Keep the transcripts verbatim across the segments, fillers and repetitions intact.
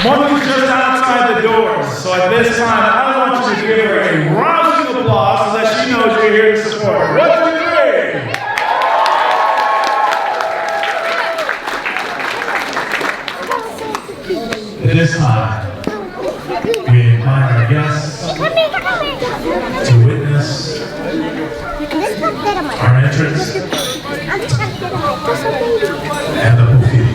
Monica's just outside the door, so at this time, I want you to give her a rousing applause so that she knows you're here to support her. One, two, three. At this time, we invite our guests to witness our entrance and the perfume.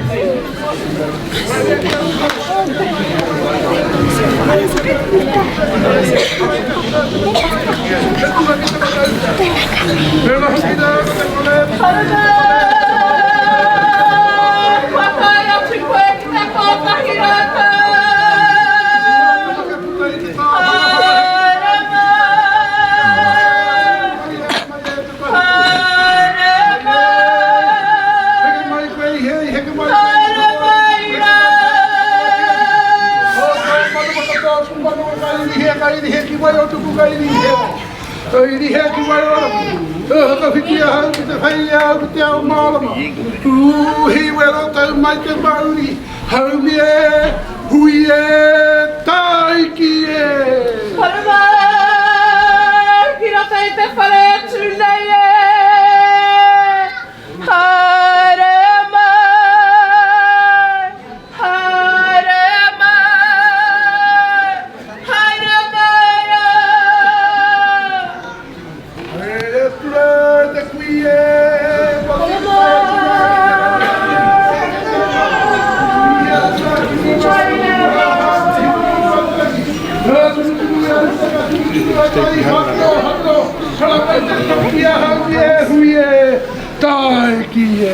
Kaini heki mai o tuku kaini hea. Kaini heki mai o. Ō, haka fiti a hau ki te fai a hau ki te ao mālama. Uhi welo tau mai te mauri. Haumi e, hui e, taiki e. Haere mai, ki roto i te fale atu nei e. Haere mai, haere mai, haere mai rā. Haere atu rā te kui e. Taiki e.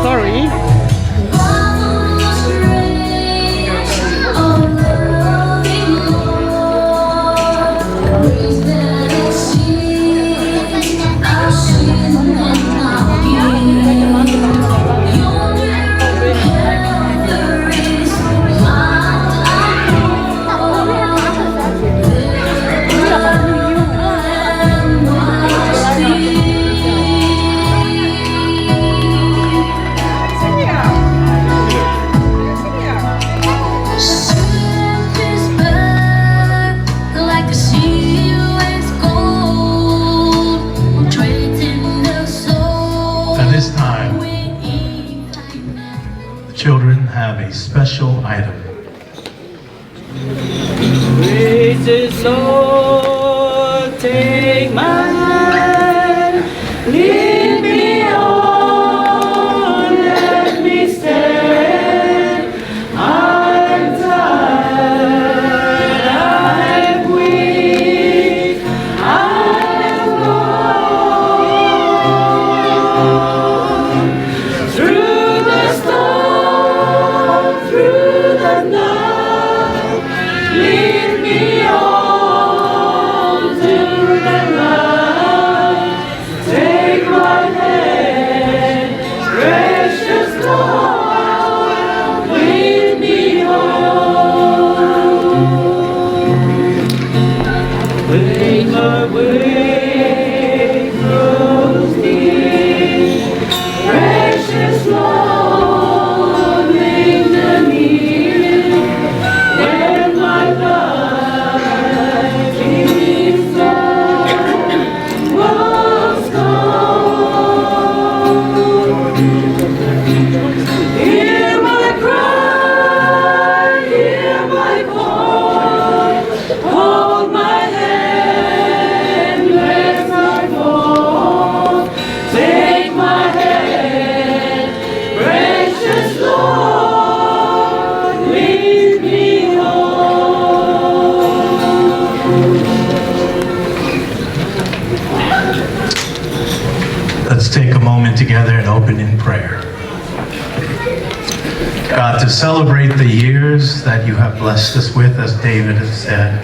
Sorry. At this time, the children have a special item. Praise the Lord, take my hand, lead me on, let me stand. I'm tired, I'm weak, I'm gone. Through the storm, through the night, lead me on to the light. Take my hand, precious Lord, lead me home. When my way grows dim, precious Lord, lead me near. When my life is dark, was gone. Hear my cry, hear my call, hold my hand lest I fall. Take my hand, precious Lord, lead me home. Let's take a moment together and open in prayer. God, to celebrate the years that you have blessed us with, as David has said,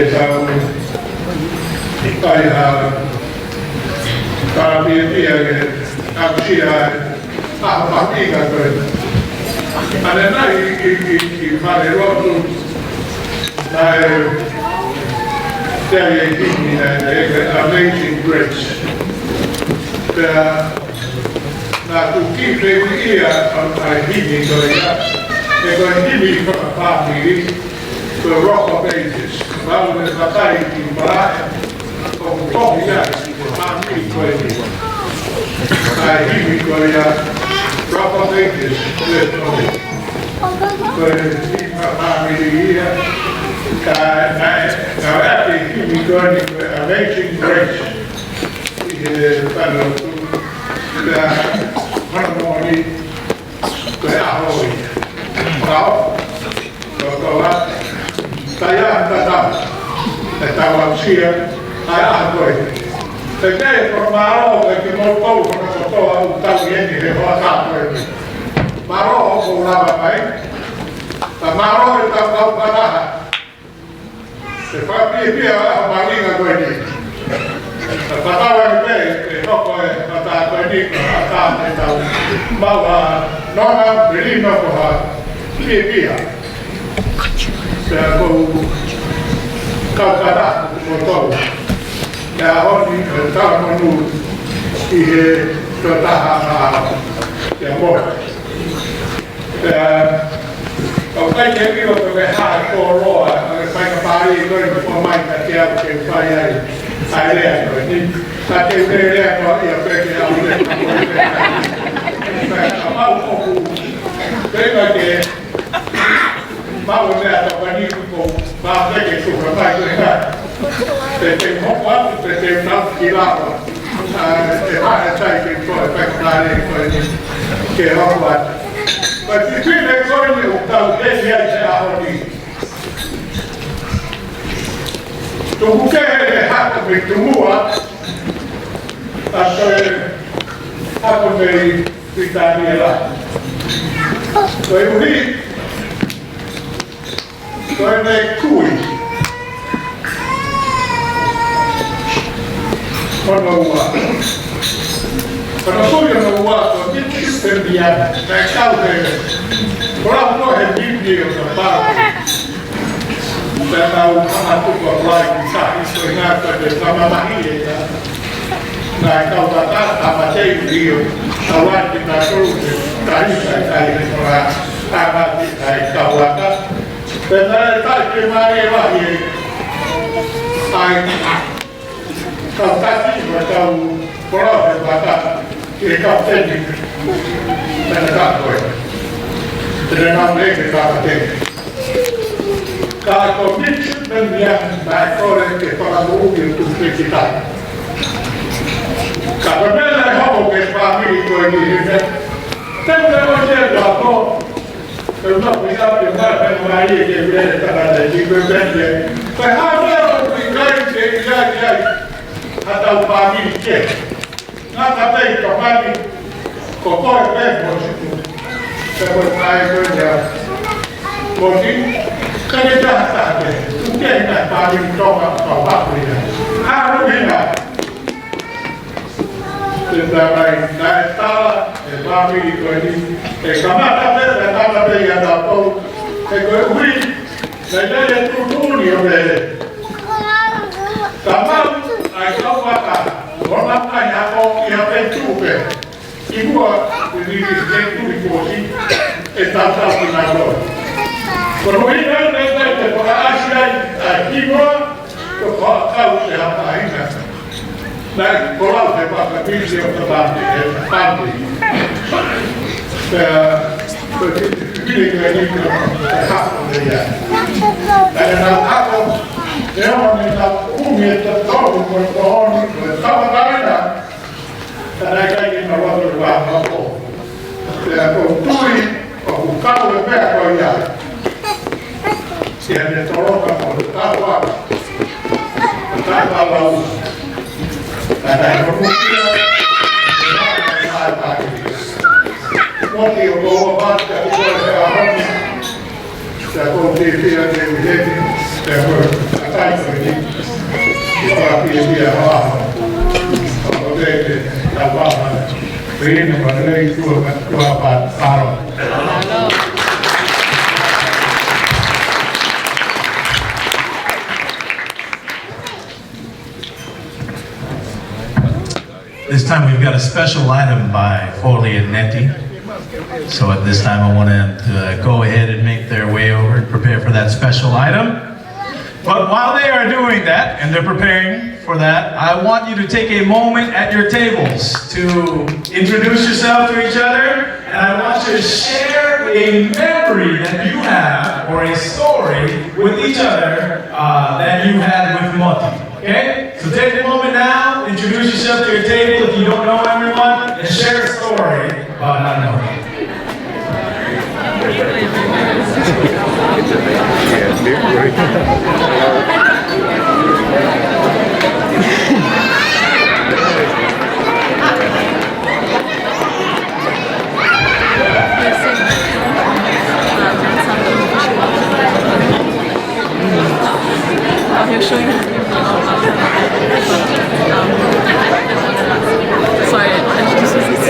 ke tau ʻi ai ha, tau pia pia ke aʻusia ʻa e ʻaho mahuʻinga ko eni. ʻAnenai ʻi, ʻi, ʻi, ʻi Mare Lotu, naʻe, te ai e himi naʻe, naʻe, Amazing Grace. Pea naʻa ku kiʻi feuʻi ʻa, ʻa e himi ko ia, he ko e himi fakafāmili, ko e Rock of Ages. Mau ne makai ki mara, ʻoku tohi ai, ʻa e himi ko ia. ʻA e himi ko ia, Rock of Ages, ko e himi fakafāmili ia, ka, ka, ka ʻa e himi ko eni, ko e Amazing Grace. ʻI he fānau tu, pea, mana moni, ko e ʻaho ia. Tau, tau, tau, ʻa, tai ʻa e tatau, ʻe tau aʻusia, ʻa e ʻaho ko ē. Pea ke fakamālō, ʻe kimoutolu, hono kotoa, ʻoku tau ʻi heni he hoʻatā ko ē. Mālō hoʻomou lava mai, pea mālō ʻetau kau fakataha. ʻE fakafiefia ʻa e ʻaho mahuʻinga ko eni. ʻE fakatauange pē, ʻe hoko e hoʻatā ko eni, ko e hoʻatā te tau maʻu ha nonga, melino ko ha fiefia. Pea ko e kau fakataha ko e tau. Pea ʻoku ou tui ʻe talamonū ʻi he tokotaha ʻa e ʻaho. Pea mo. Pea, ʻoku ʻikai ke u ʻilo pe ko e hā e koloa, ʻa e faingamālie ko eni ʻoku ʻomai kiate au ke u fai ai ʻa e lea ko eni. Ka te u lea ko ia pē ke u lea ko ia pē. Pea kapau ʻoku, pea ke, mau mea ta pani ko, pea pē ke tuka mai ko e hā. Pea te u hoko atu, pea te u nau ki lava. ʻA, ʻe hā e sai ke ko e faingamālie ko eni ke hoko atu. Ka te u pehē ko eni ʻoku tau heni ai he ʻaho ni. Tuku kehe e hako mei Tumua, ʻa ko e hako mei Pilitānia. Koeʻuhi, ko ʻene kui, Hono ua. Hono sui hono ua, ko Mitchell Pembian. Naʻe kau he, ko lau ko he Mimi ʻo Kapau. Pea tau hanga tuku ʻa Lai ki tahi, ko e ngata te tama mahi e ka. Naʻe kau tata, tama tei rio. Tau ai ki ta sou te, tahi, tahi, tahi, he kora, tama te, tahi, kau ata. Pea naʻe tahi ke mai e lahi e. Ai, Kau taki, mo kau kolo he vaka, ke kau teni. Tena ka koe. Tena ka me ke kau teni. Ka ko Mitchell Pembian, naʻe kole ke fakamoʻui ʻo tuku ke kita. Ka ko e meʻa naʻe hoko ki he fāmili ko eni he meʻa. Tena ka koe te ka ko. Ko e meʻa pē ia ke mai, pē mai ia ke vele tangata i ko e vele. Ko e hā meʻa ʻoku ʻikai ke ʻi ai, ʻi ai ha tau fāmili ke. Ngata pē ʻi ka pani, ko koe pē mo situ. Pea ko e kai ko e ia. Ko ki, ka ke taha taha pē. Tuku ke ʻi ai fāmili Tonga kau haku ia. Haru hina. Te tamai, naʻe tala, e fāmili ko eni, ʻe kamata pē, ʻe kamata pē ia ta pou, ʻe koeʻuhi, naʻe ʻi ai e tuʻutuʻuni ʻo pehē. Ka mau, ʻai kau vaka, ʻo na kai hako, ʻi ha pē tuʻu pē. ʻI muʻa, ʻe lili, ʻe tui kosi, ʻe tautau ki na loa. Ko no ina, naʻe ʻikai te fakaʻasi ai, ʻa e hingoa, ko e fakakau te hapa ina. Naʻe ko lau he papa misi ʻo ka pampi, he pampi. Pea, ko e pili, pili ka ni ka, ka hapa te ia. Naʻe nau hako, e ona me nau kumi e tatau, ko e tohoni, ko e tama taina. Ka naʻe ʻikai ke nau atu e vā hako. Pea ko e tui, ʻoku kau e meʻa ko ia. Ki he toloka ko e tau a. Tau a lau. Ka naʻe ko mukia. Moti o ko o vata ko e a honi. Sa ko te te a te te te te ko a kai ko ni. Ko a pia pia ha. Ko te te ta va ha. Pina ma le tua ma tua pa paro. This time we've got a special item by Foley and Netty. So at this time I want them to, uh, go ahead and make their way over and prepare for that special item. But while they are doing that, and they're preparing for that, I want you to take a moment at your tables to introduce yourself to each other, and I want you to share a memory that you have or a story with each other, uh, that you had with Moti. Okay? So take a moment now, introduce yourself to your table if you don't know everyone, and share a story about not knowing. I'll show you. Sorry, I should just use this.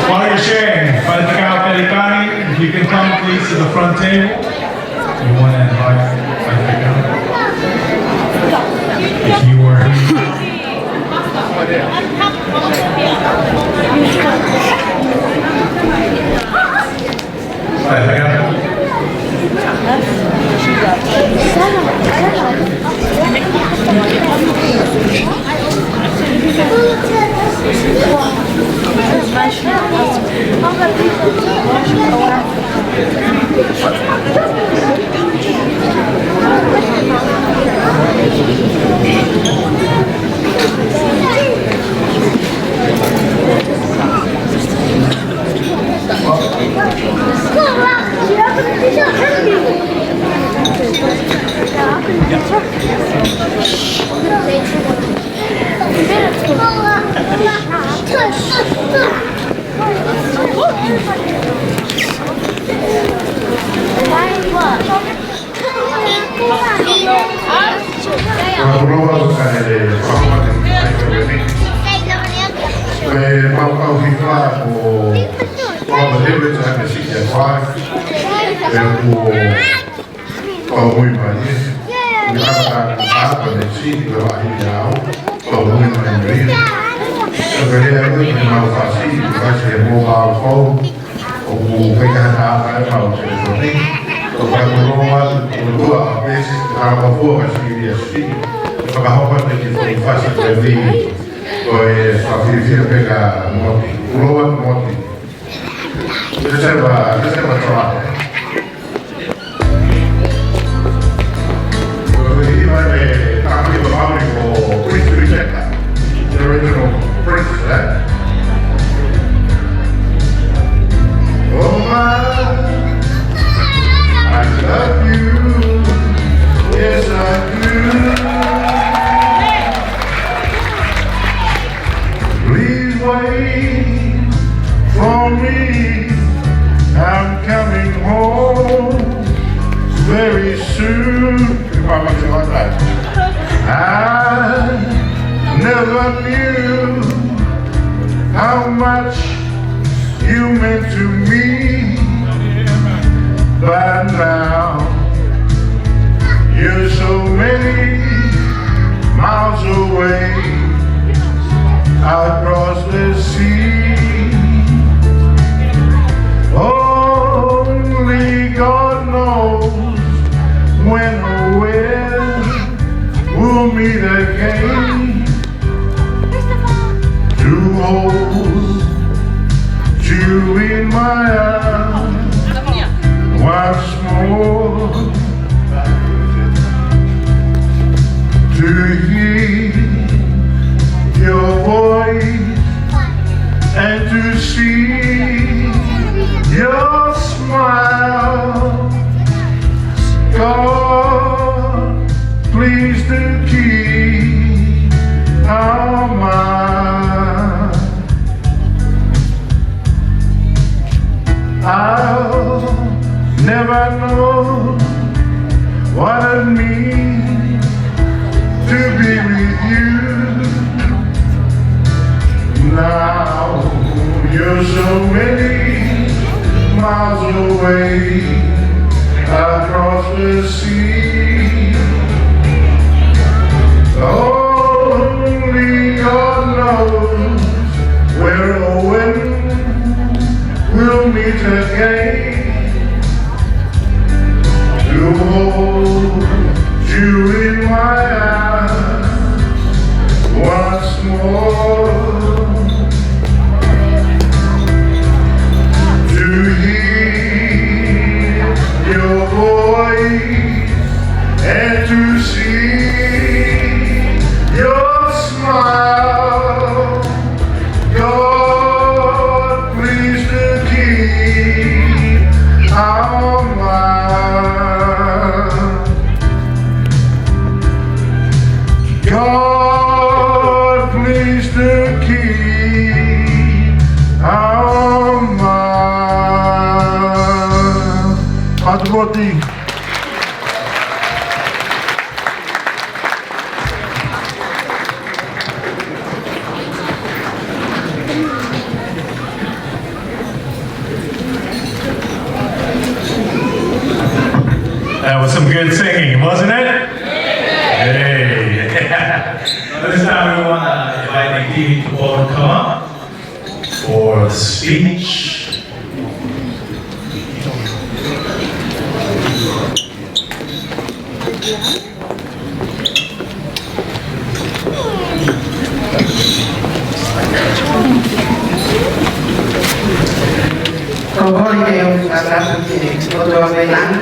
While you're sharing, Father Kyle Pelikani, if you can come please to the front table. You want to invite, I think, uh, if you were I think, uh, Fakatulou atu ki he fakamolemole. Ko e mau kau hiva ko Robert David, ʻa e siʻi ʻa e fai. Pea kuo kau mui mai ē. Ni ka ka ka ka ne si ni ka wa hi au. Kau mui mai mai. Ka ka lea ui ki mau fasi, fasi e mo mau kau. ʻOku ʻikai ke hana ʻa e mau telefoni. ʻOku fakatulou atu ki he ʻOtua ʻa Pesi, ʻa e mau fua ka si ia si. Fakahoko atu ki he fasi ko eni. Ko e fafifia pē ka Moti. Tulou atu Moti. Let's have a, let's have a try. We're gonna give him a, a copy of the Bible for Prince Richard, the original prince, eh? Oh my, I love you. Yes, I do. Please wait for me. I'm coming home very soon. I never knew how much you meant to me, but now you're so many miles away across the sea. Only God knows when or where we'll meet again. To hold you in my arms once more. To hear your voice and to see your smile. God, please do keep our mind. I'll never know what it means to be with you. Now you're so many miles away across the sea. Only God knows where or when we'll meet again. To hold you in my arms once more. To hear your voice and to see your smile. God, please to keep our mind. God, please to keep our mind. Mātuʻa Moti. That was some good singing, wasn't it? Hey. This time we want to invite Nikki to come up for the speech. Ko e holi ke u fakatapu ki he ʻOtua mei langi,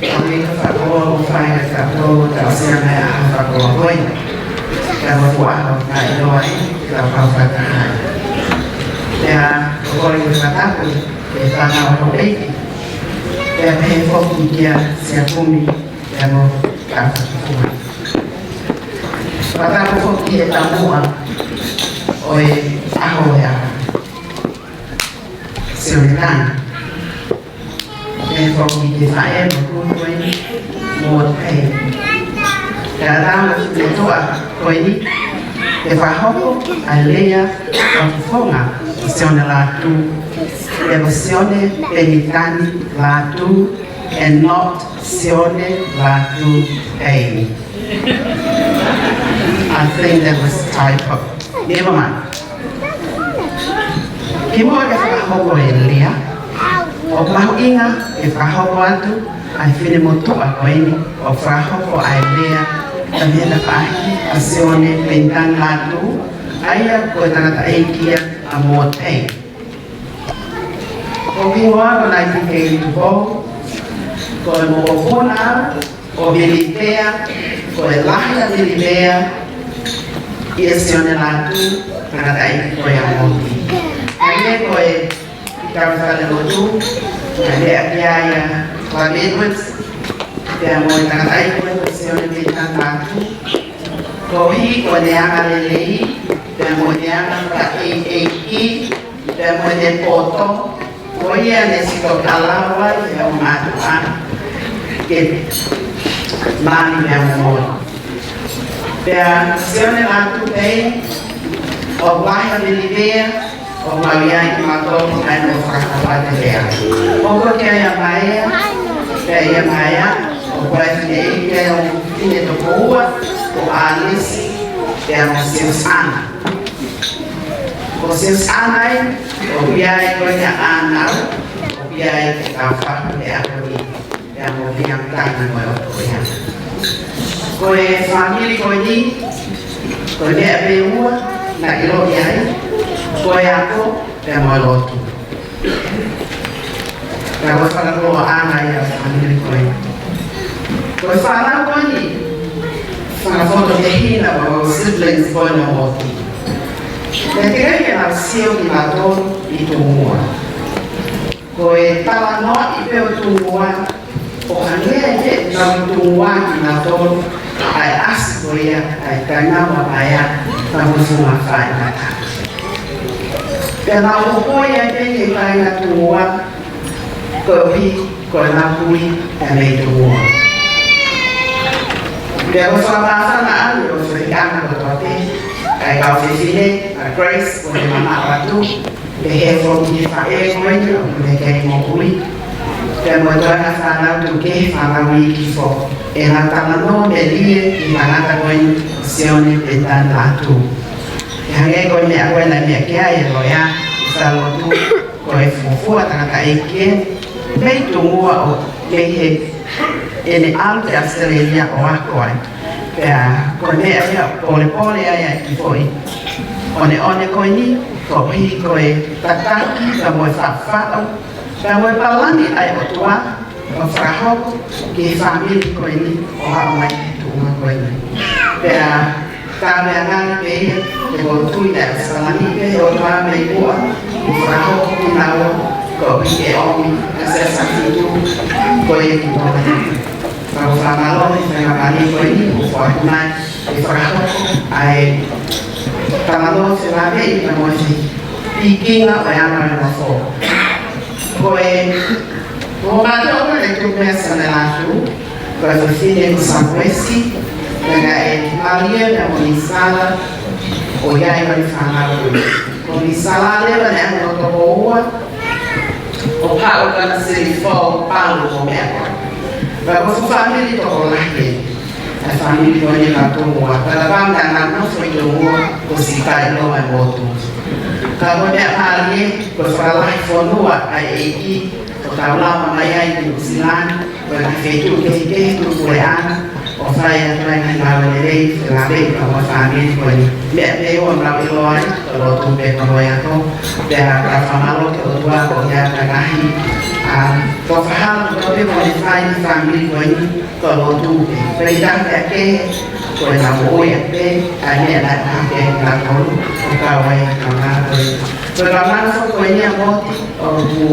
ʻa ia ʻoku fakaʻofoʻofa ʻa e fakaʻofoʻofa ʻo e ʻaho fakaʻofoʻofa. Ka ko e ʻaho fakaʻiloa ʻi he ʻaho fakataha. Pea ko e holi ke u fakatapu ki he fānau houʻeiki. Pea pehē foki kia Siakumi. Pea mo Kafakifuha. Fakatapu foki ki he taumuʻa ʻo e ʻaho ʻo e ʻaho. Sione Tana. Pehē foki ki he faʻē mo e kui ko eni, Maud Payne. Kae ʻatā mo e fine motuʻa ko eni ke fakahoko ʻa e lea ʻo e fofonga ʻo Sione Lātū. Pea ko Sione Penitani Lātū and not Sione Lātū Payne. I think that was a typo. Never mind. Kimuʻa ke fakahoko e lea, ʻoku mahuʻinga ke fakahoko atu ʻa e fine motuʻa ko eni ʻo fakahoko ʻa e lea, ka mena paʻaki ʻa Sione Penitani Lātū, ʻa ia ko e tangataʻeiki ia ʻa Maud Payne. Ko e hingoa ko Naitike Tupou, ko e mokopuna ʻo Vilivea, ko e lahi ʻa Vilivea ʻia Sione Lātū, tangataʻeiki ko ia ʻa Maud. ʻA ia ko e kau falelotu, naʻe lea ki ai ʻa Clive Edwards, pea mo e tangataʻeiki ko ia ko Sione Penitani Lātū, koeʻuhi ko ʻene anga lelei, pea mo ʻene anga fakaʻeiʻeiki, pea mo ʻene poto, ko ia naʻe sio ki ai ʻa e ʻOtua ʻi heʻene mātuʻa ke mali pea mo Maud. Pea Sione Lātū Payne, ʻoku lahi ʻa Vilivea, ʻoku mau ʻi ai kimautolu ʻa e mo fakapapate pea. ʻOku ʻi ai ʻa Maea, pea ʻi ai ʻa Maea, ʻoku ʻi ai e fineʻeiki ʻoku fine toko ua, ko ʻAlisi, pea mo Siusana. Ko Siusana ē, ʻoku ʻi ai ko ʻene ʻānau, ʻoku ʻi ai e kau faʻu pea ko eni, pea mo Viliami Tana mo e ʻOtua. Ko e fāmili ko eni, ko e meʻa pē ʻe ua naʻe ʻiloʻi ai, ko e ako, pea mo e lotu. Pea ko e fakaloloaʻanga ia ʻo e fāmili ko eni. Ko e fānau ko eni, fakafoto tehina ʻo e siblings ko eni ʻo Maud. Naʻe teʻeki ke nau sio kimautolu ʻi Tungua. Ko e talanoaʻi pē ʻo Tungua, ʻo hangē ʻoku nau ʻi Tungua kinautolu, ʻa e ʻasi ko ia ʻa e tainama paea, ka mo e funga faingataʻa. Pea nau hoko ia pē ki he kāinga Tungua, koeʻuhi ko ʻenau kui ia mei Tungua. Pea ko e fakamāfana ʻalu ʻo e fehiʻa kotoa pē, ʻa e kau fefine, ʻa Grace, ko e mama atu, pehē foki ki he faʻē ko eni ʻoku ne kei moʻui. Pea mo e toenga fānau tuku kehe, fānau iiki foki. ʻEnau talanoa melie ki he tangata ko eni, Sione Penitani Lātū. Ke hangē ko e meʻa ko ē naʻe meʻa ki ai e loea, ʻi he lotu, ko e fuofua tangataʻeiki ē mei Tungua ʻo mei he ʻene ʻalu ki ʻAositelēlia ʻo ako ai. Pea ko e meʻa ia ʻoku polepole ai ʻa e kiʻi foʻi ʻoneʻone ko eni, koeʻuhi ko e tataki, pea mo e faʻufaʻu, pea mo e palani ʻa e ʻOtua, ʻo fakahoko ki he fāmili ko eni ʻo aʻu mai ki he tuʻunga ko eni. Pea ka meʻa ngāue pē ia, he ʻoku ou tui naʻe ʻosi palani pē ʻe he ʻOtua mei muʻa, ʻo fakahoko kinaua, koeʻuhi ke ʻomi ʻa e Siasi Fitu ko ia ki Tonga. Pea ʻoku ou fakamālō he faingamālie ko eni, ʻoku foaki mai, ke fakahoko ʻa e talanoa felāveʻi pea mo e pikinga ʻo e anga ʻo e nofo. Ko e, ko e mātuʻa ko eni ʻoku tuku meʻa Sione Lātū, ko e fefine ko Samuesi, naʻe mālie pea mo Nisala, ʻo ʻi ai ʻa e fānau. Ko Nisala leva naʻe ʻi ai hono tokoua, ʻo paʻu ʻa e silifā ʻo palu mo e meʻa ko ē. Pea ko e fuʻu fāmili tokolahi ē. ʻA e fāmili ko eni ʻa Tungua. Pea kapau naʻa nau nofo ʻi Tungua, kuo ʻosi kai loa e motu. Ka ko e meʻa mālie, ko e fakalahi fonua ʻa e ʻEiki, ʻoku tau lava mai ai ki Nuʻu Sila ni, ko e ngaahi feituʻu kehekehe tuʻu puleʻanga, ʻo fai atu ai e ngaahi ngāue lelei, felāveʻi pea mo e fāmili ko eni. Meʻa pē ʻoku mau ʻiloa ai, ko e lotu pē ko ia ko. Pea ʻoku ou fakamālō ki he ʻOtua koeʻuhi ko e ngaahi, ʻa, ko e fakahā kotoa pē ʻoku ne fai ki he fāmili ko eni, ko e lotu pē. Pea ʻi he taha pē ʻa e kehe, ko ʻenau moʻui pē, ʻa e meʻa naʻe ʻohake ai kinautolu, ʻo kau ai ʻenau ngāue ko ē. Ko e kaungā foki ko eni ʻa Maud, ʻoku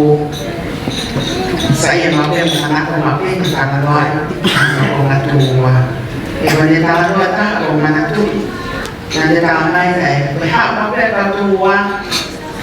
saiʻia maʻu pē mo manako maʻu pē ke talanoaʻi ʻa e kau Tungua. He ko ʻene talanoa ʻe taha ʻoku ou manatuʻi, naʻá ne talamai ʻe ia, ko e haʻu maʻu pē ʻa e kau Tungua,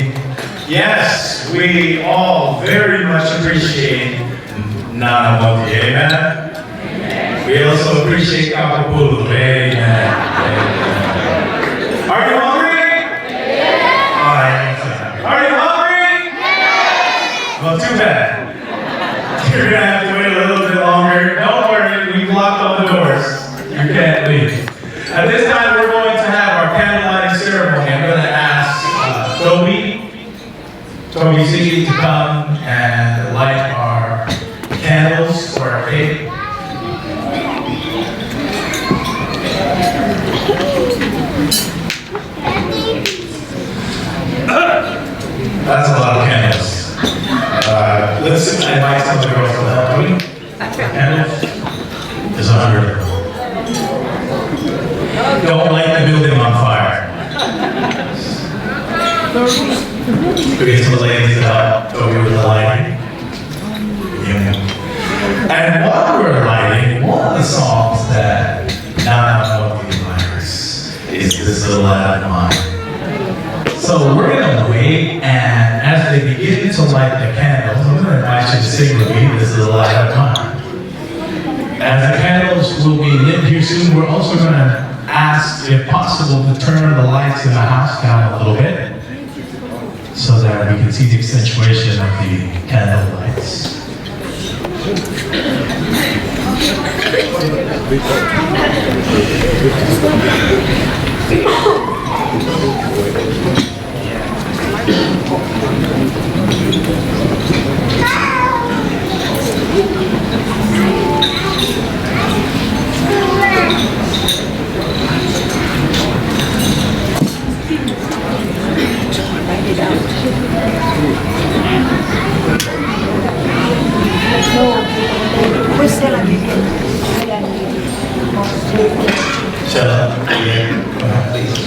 Moʻoni. Yes, we all very much appreciate Nana Moʻoni. Amen. We also appreciate Kapapulu. Amen. Amen. Are you hungry? All right. Are you hungry? Well, too bad. You're gonna have to wait a little bit longer. Don't worry, we blocked all the doors. You can't leave. At this time, we're going to have our candle lighting ceremony. I'm gonna ask, uh, Toby, Toby C to come and light our candles for our cake. That's a lot of candles. Uh, let's invite some of the girls to help me. Candles is a hundred. Don't light the building on fire. We get some ladies to help Toby with the lighting. Yeah. And while we're lighting, one of the songs that Nana Moʻoni likes is This Little Light of Mine. So we're gonna wait, and as they begin to light the candles, I'm gonna invite you to sing with me, This Little Light of Mine. As the candles will be lit here soon, we're also gonna ask, if possible, to turn the lights in the house down a little bit so that we can see the accentuation of the candle lights. Stella, again, please.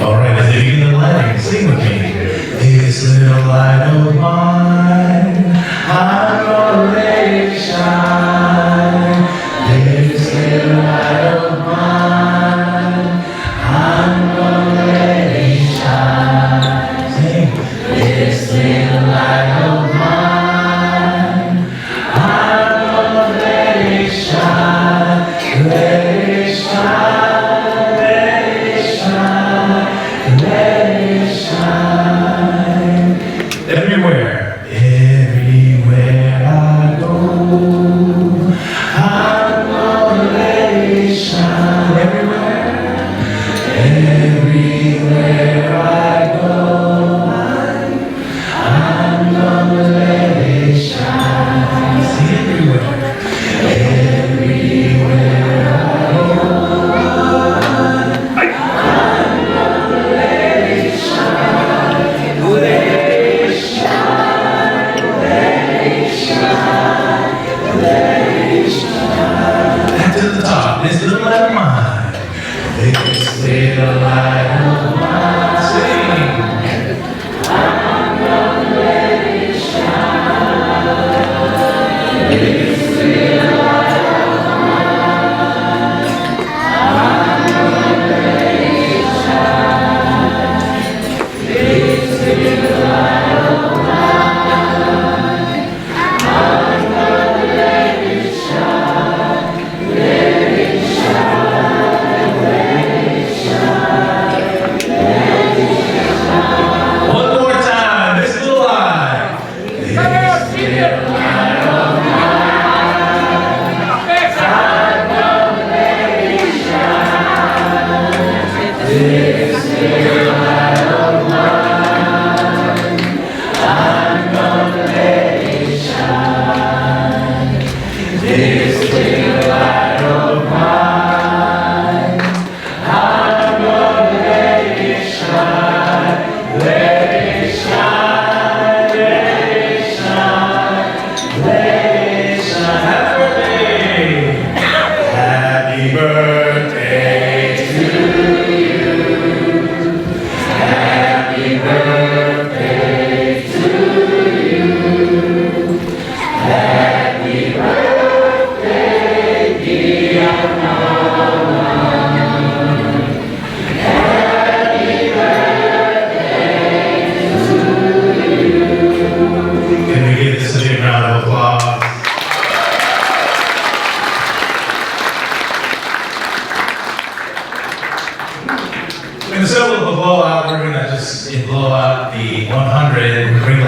All right, as they begin the lighting, sing with me. This little light of mine, I'm gonna let it shine. This little light of mine, I'm gonna let it shine. Sing. This little light of mine, I'm gonna let it shine, let it shine, let it shine, let it shine. Everywhere.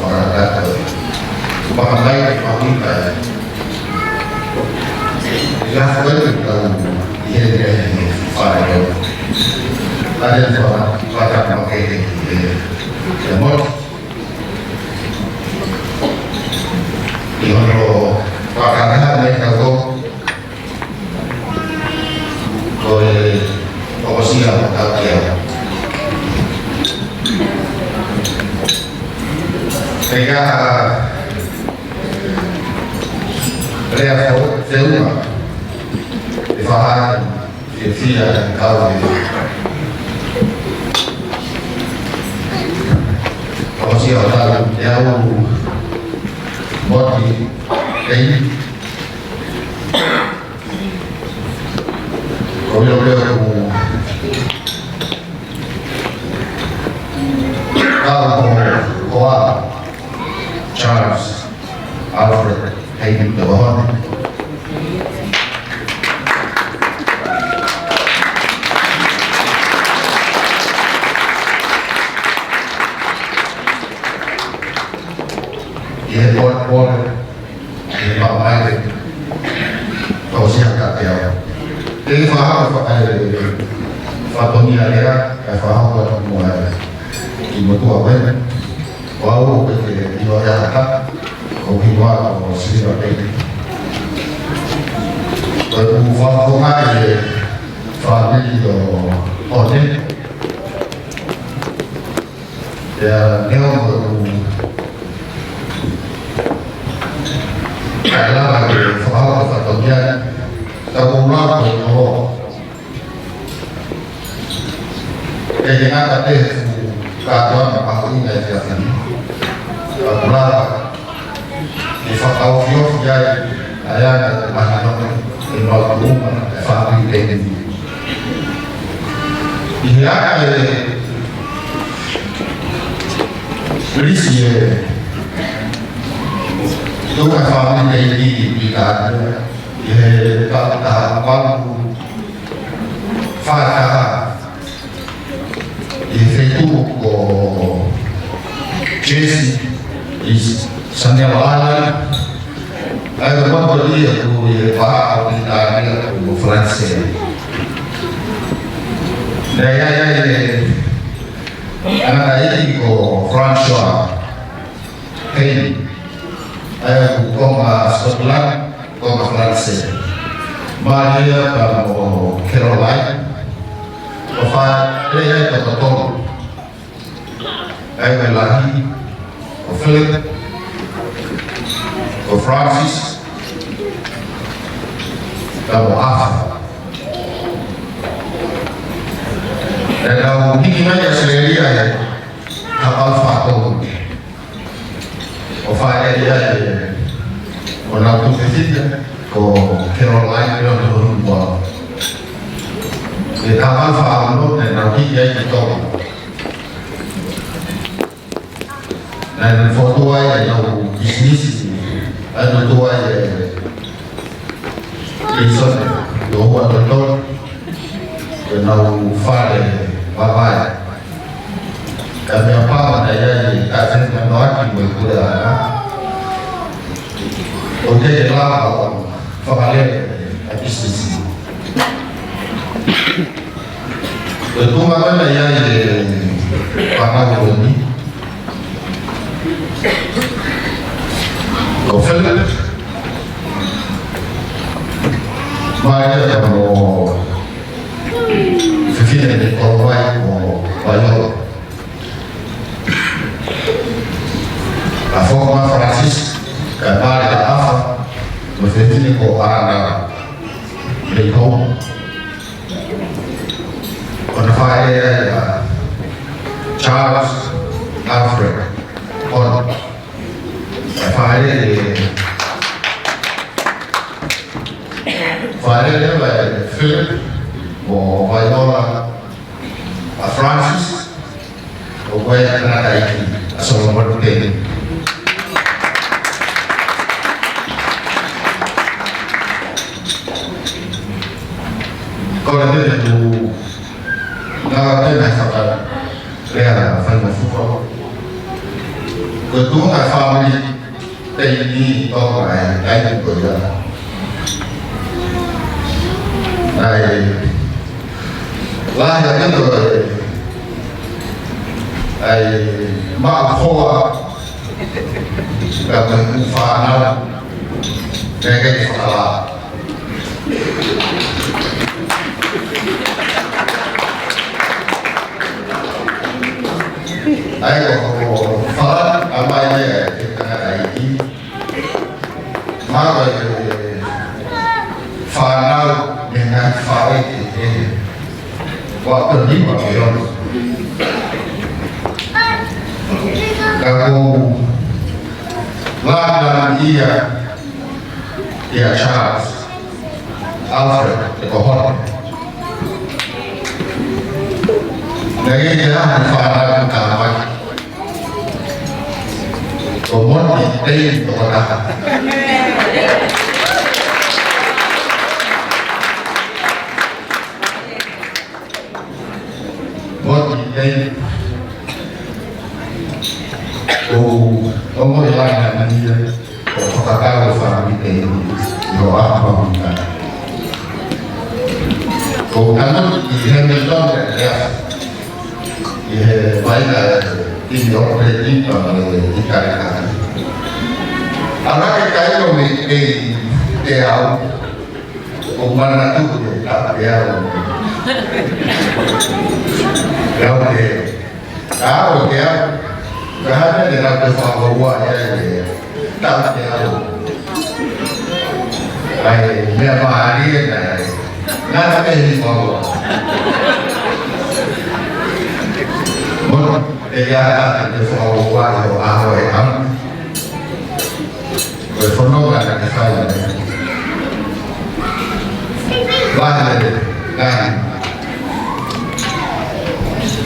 fakakakato. Fakamai ke fakamai. Ia, ko e tau ʻi heni ʻi he fale ʻo. Ane fa, fakakakato ke he, he, he mo. ʻI hono fakakakato ʻa e kau ko e ʻosi ʻa e kau kia. Pea lea fo, feʻunga. ʻE faʻa fiefia ʻa e kau ē. ʻOsi ʻa e kau ē ʻa Moti Teini. Ko ia pē ʻoku kau ko Hoa Charles Alfred Hayden Tavahone. ʻI he pō, pō, ʻi he pāpā ʻi he tausia ka te au. Te u fakahoko e fa-, e fatongia lea, ʻa e fakahoko atu mo e kiʻi motuʻa ko ē. Ko au ʻoku ʻikai ke ʻilo ʻe au ha taha, ʻoku ou ʻilo au ko Siliva Peni. Ko ʻeku fakafofonga ʻi he fāmili ʻo Hone. Pea neongo ʻeku ʻikai lava ke fakahoko e fatongia ni, ka ʻoku ou lava ko e ʻilo. ʻE ke ngata pē he fuʻu kātoanga mahuʻinga ʻi he efiafi ni. Ka ʻoku lava ke fakaofiofi ai ʻa e anga ʻo e mahino ʻemau tuʻunga ʻa e fāmili Peni. ʻI he anga e lisi ʻe tuʻunga fāmili Peni ʻi Pilitānia, ʻi he taʻu taha valu fā taha, ʻi he feituʻu ko Jersey, ʻi Channel Island. ʻA ia ko e motu ia ʻoku ʻi he vahaʻa ʻo Pilitānia ko Falanisē. Naʻe ʻi ai ʻa e tangataʻeiki ko François Peni. ʻA ia ko e konga Scotland, konga Falanisē. Maria pea mo Caroline. Ko e fāmili ia ʻe toko tolu. ʻA ia ko e lahi ko Philip, ko Francis, pea mo Arthur. Naʻa nau hiki mai ʻi ʻAositelēlia he taha valu fā tolu. ʻO fai ʻe ia ʻe, ʻo nau tuofefine, ko Caroline ʻo nau tuofefine. ʻI he taha valu fā ono naʻa nau hiki ai ki Tonga. Naʻa nau fokotuʻu ai ʻenau pisinisi, ʻa ia naʻa nau tuʻu ai ʻi Pilitānia, ʻi Tonga, ʻi heʻenau fale vavae. Ka meʻapango naʻe ʻi ai e taʻefiemālie mo e puleʻanga. ʻOku ʻikai ke lava ʻo Fakalele ʻa e pisinisi. Ko e tuʻunga ko ena ʻi ai e fānau ko eni. Ko Philip, Maria, ka mo fefine ni ko Vai, ko Vaiola. ʻA Fokoma Francis, ka Maria ʻAfa, mo fefine ko Ana Leihou. Ko hono faʻē ʻa Charles Alfred Ono. Faʻē, faʻē ʻa Philip mo Vaiola ʻa Francis, ʻo ko e tangataʻeiki ʻa Solomone Teni. Ko e lele tu na pena saka lea fai na fufa. Ko e tuʻunga fāmili Teni ʻi Tonga ʻi he taimi ko ia. ʻA e lahi ʻaupito ʻa e maʻu hoa, ka ko e fānau, naʻe ʻikai ke fakalā. ʻA ia ko Falani, ʻomai ia ʻe he tangataʻeiki. Maʻu ʻa e fānau mei he ngaahi faʻē kehekehe. Ua ʻo nima pe ono. Ka ʻoku ou lāngilangiʻia kia Charles Alfred ʻEkohone. Naʻe ʻikai ke ʻi ai ha fānau ka maki. Ko Moni Teni tokotaha. Moni Teni. ʻOku ou ongoʻi lāngilangiʻia ʻo fakatau e fāmili Teni ʻi hoʻo ʻaho mahuʻinga. ʻOku ou tanu ʻi Hamilton ʻi he ʻi he vaʻinga ʻi he ʻOkaleʻi pea mo e ʻIkale Kaki. ʻAlu hake e taimi ʻo meimei teau, ʻo manatu ki he taʻu teau. Teau ke, teau ke au. Ka hane ne nau te fakaua e ai e taʻu teau. ʻA e meʻa mālie naʻe ngata pē he fakaua. Mo e ia ʻa e fakaua ʻo ʻaho e ʻaho. Ko e fononga naʻe fai ai. Lahi e ngaahi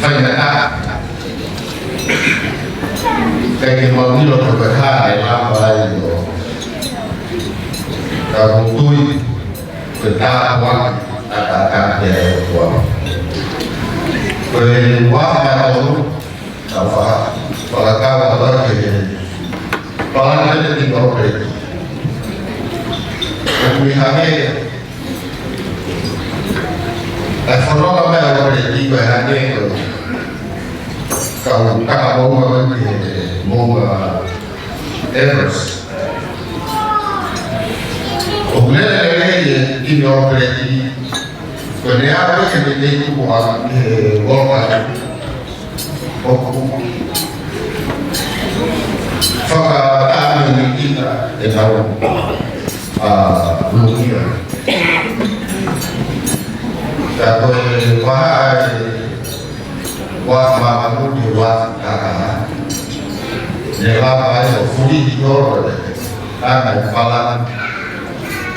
faingataʻa. ʻIkai ke mau ʻilo pe ko e hā e lava ai ʻo ka ʻoku tui ko e tāpuaki ʻataʻatā pē ʻa e ʻOtua. Ko e ua mā tolu, tau fa-, fakakau atu ki he palani ʻa e ʻOkaleʻi. ʻOku ʻi hangē ʻa e fononga mai ʻa e ʻOkaleʻi ko e hangē ko e kau kaka moʻunga mai ki he moʻunga Everest. ʻOku lele lelei e timi ʻOkaleʻi, ko ʻene ʻalu ki he meʻa tupu ʻa e World Cup. ʻOku fakatātā ni kita e tau, ʻa, lukia. Ka ko e vahaʻa e ua mā valu ki he ua taha. Ne lava ai ʻo fulihi ʻo lele. ʻA e palani.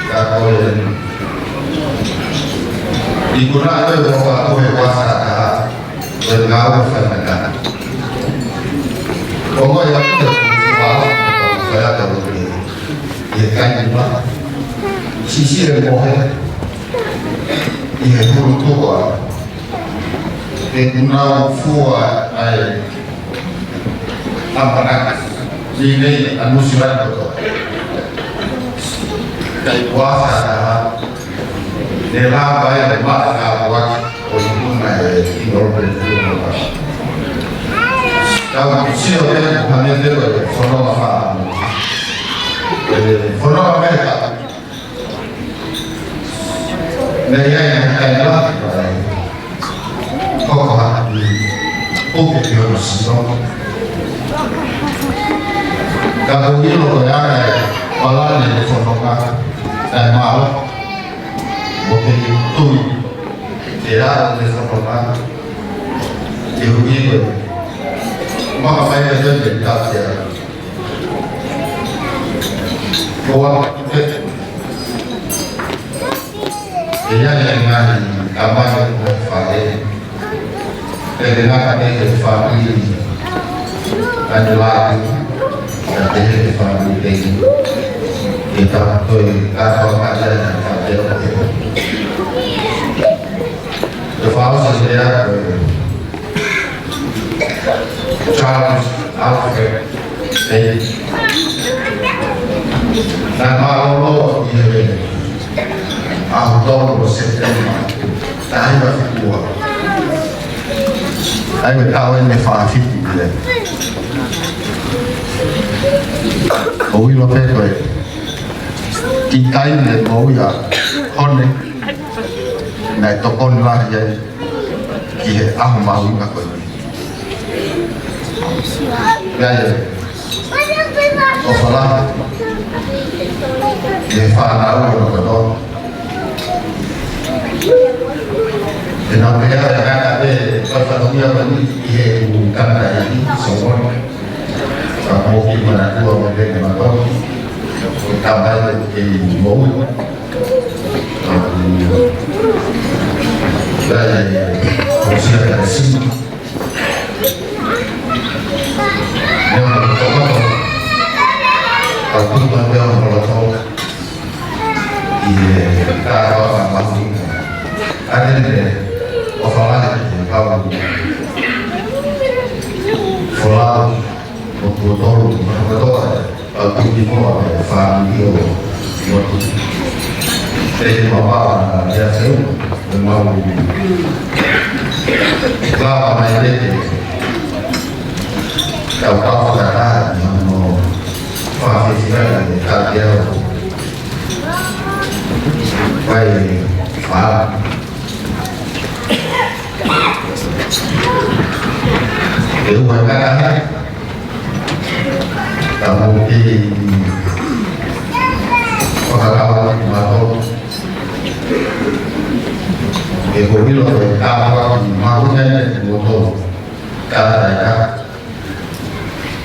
Ka ko e ikuna ʻa e ʻOtua ko e ua taha. Ko e ngāue faingataʻa. ʻOku ʻi ai e fua, fua ʻa e ʻOtua. ʻI he kai ni ma. Sisi e mohe. ʻI he hulu tuʻa. ʻE nau fua ai ʻamanaki. Ni nei ʻa Nuʻu Sila ni kotoa. Kai kuasa, ne lava e mata kuaki o i muna e inolpe. Kau sio te hane te ko e fononga fa. E fononga mai ka. Ne ia ia kai la. Hoko hake ki puke ki hono sino. Ka ko ilo ko e anga e palani e fononga e mao. Mo ke tui ke ʻa e fononga ke hui ko e maka mai ka tui ke ka te a. Ko a ke ʻe ia ia ngaahi kamata ko fale. Pea te ngata pē he fāmili ʻa e lāki, ka te he fāmili pē. ʻE ta toi kātoa ka ia ia ka te o te. Te fāo sa te a ko e Charles Alfred Davis. Naʻe mālōlō ʻi he ʻaho tolu ʻo September, taha hiva fitu ua. ʻA ia ko e taʻu eni ʻe fā fitu ia. ʻOku ʻilo pē ko e kiʻi taimi ʻe moʻui ʻa Hone, naʻe tokoni lahi ai ki he ʻaho mahuʻinga ko eni. Pea ia, ʻofa lahi ki he fānau ʻo Lokoto. Te nau pehē ʻe ngata pē ko e fatongia ko eni ʻi he ʻū tangataʻeiki, Solomone. Ka mou kiʻi manatua mo pehē ma ko e tamai ke moʻui. Pea ia, ʻosi ia ka sini. Neo na kokoto. Ka tuka neo na kokoto. ʻI he kātoa ka mahuʻinga. ʻA ʻene ʻofa lahi ki he kau folau, ʻo tuʻo tolu, ʻo tuʻo tolu, ʻa e kau tui mo e fāmili ʻo Motu. Pea ʻi he mapala ʻa ia seu, ʻe mau lava mai lete. Kau kau fakataha, no, fakafeʻiloaki, ka te au. Vai, fa. ʻE ua kata he. Ka mou kei fakakau atu mātou. ʻE ko ʻilo ko e tāpuaki mahuʻinga ʻeni moutolu. Ka taika.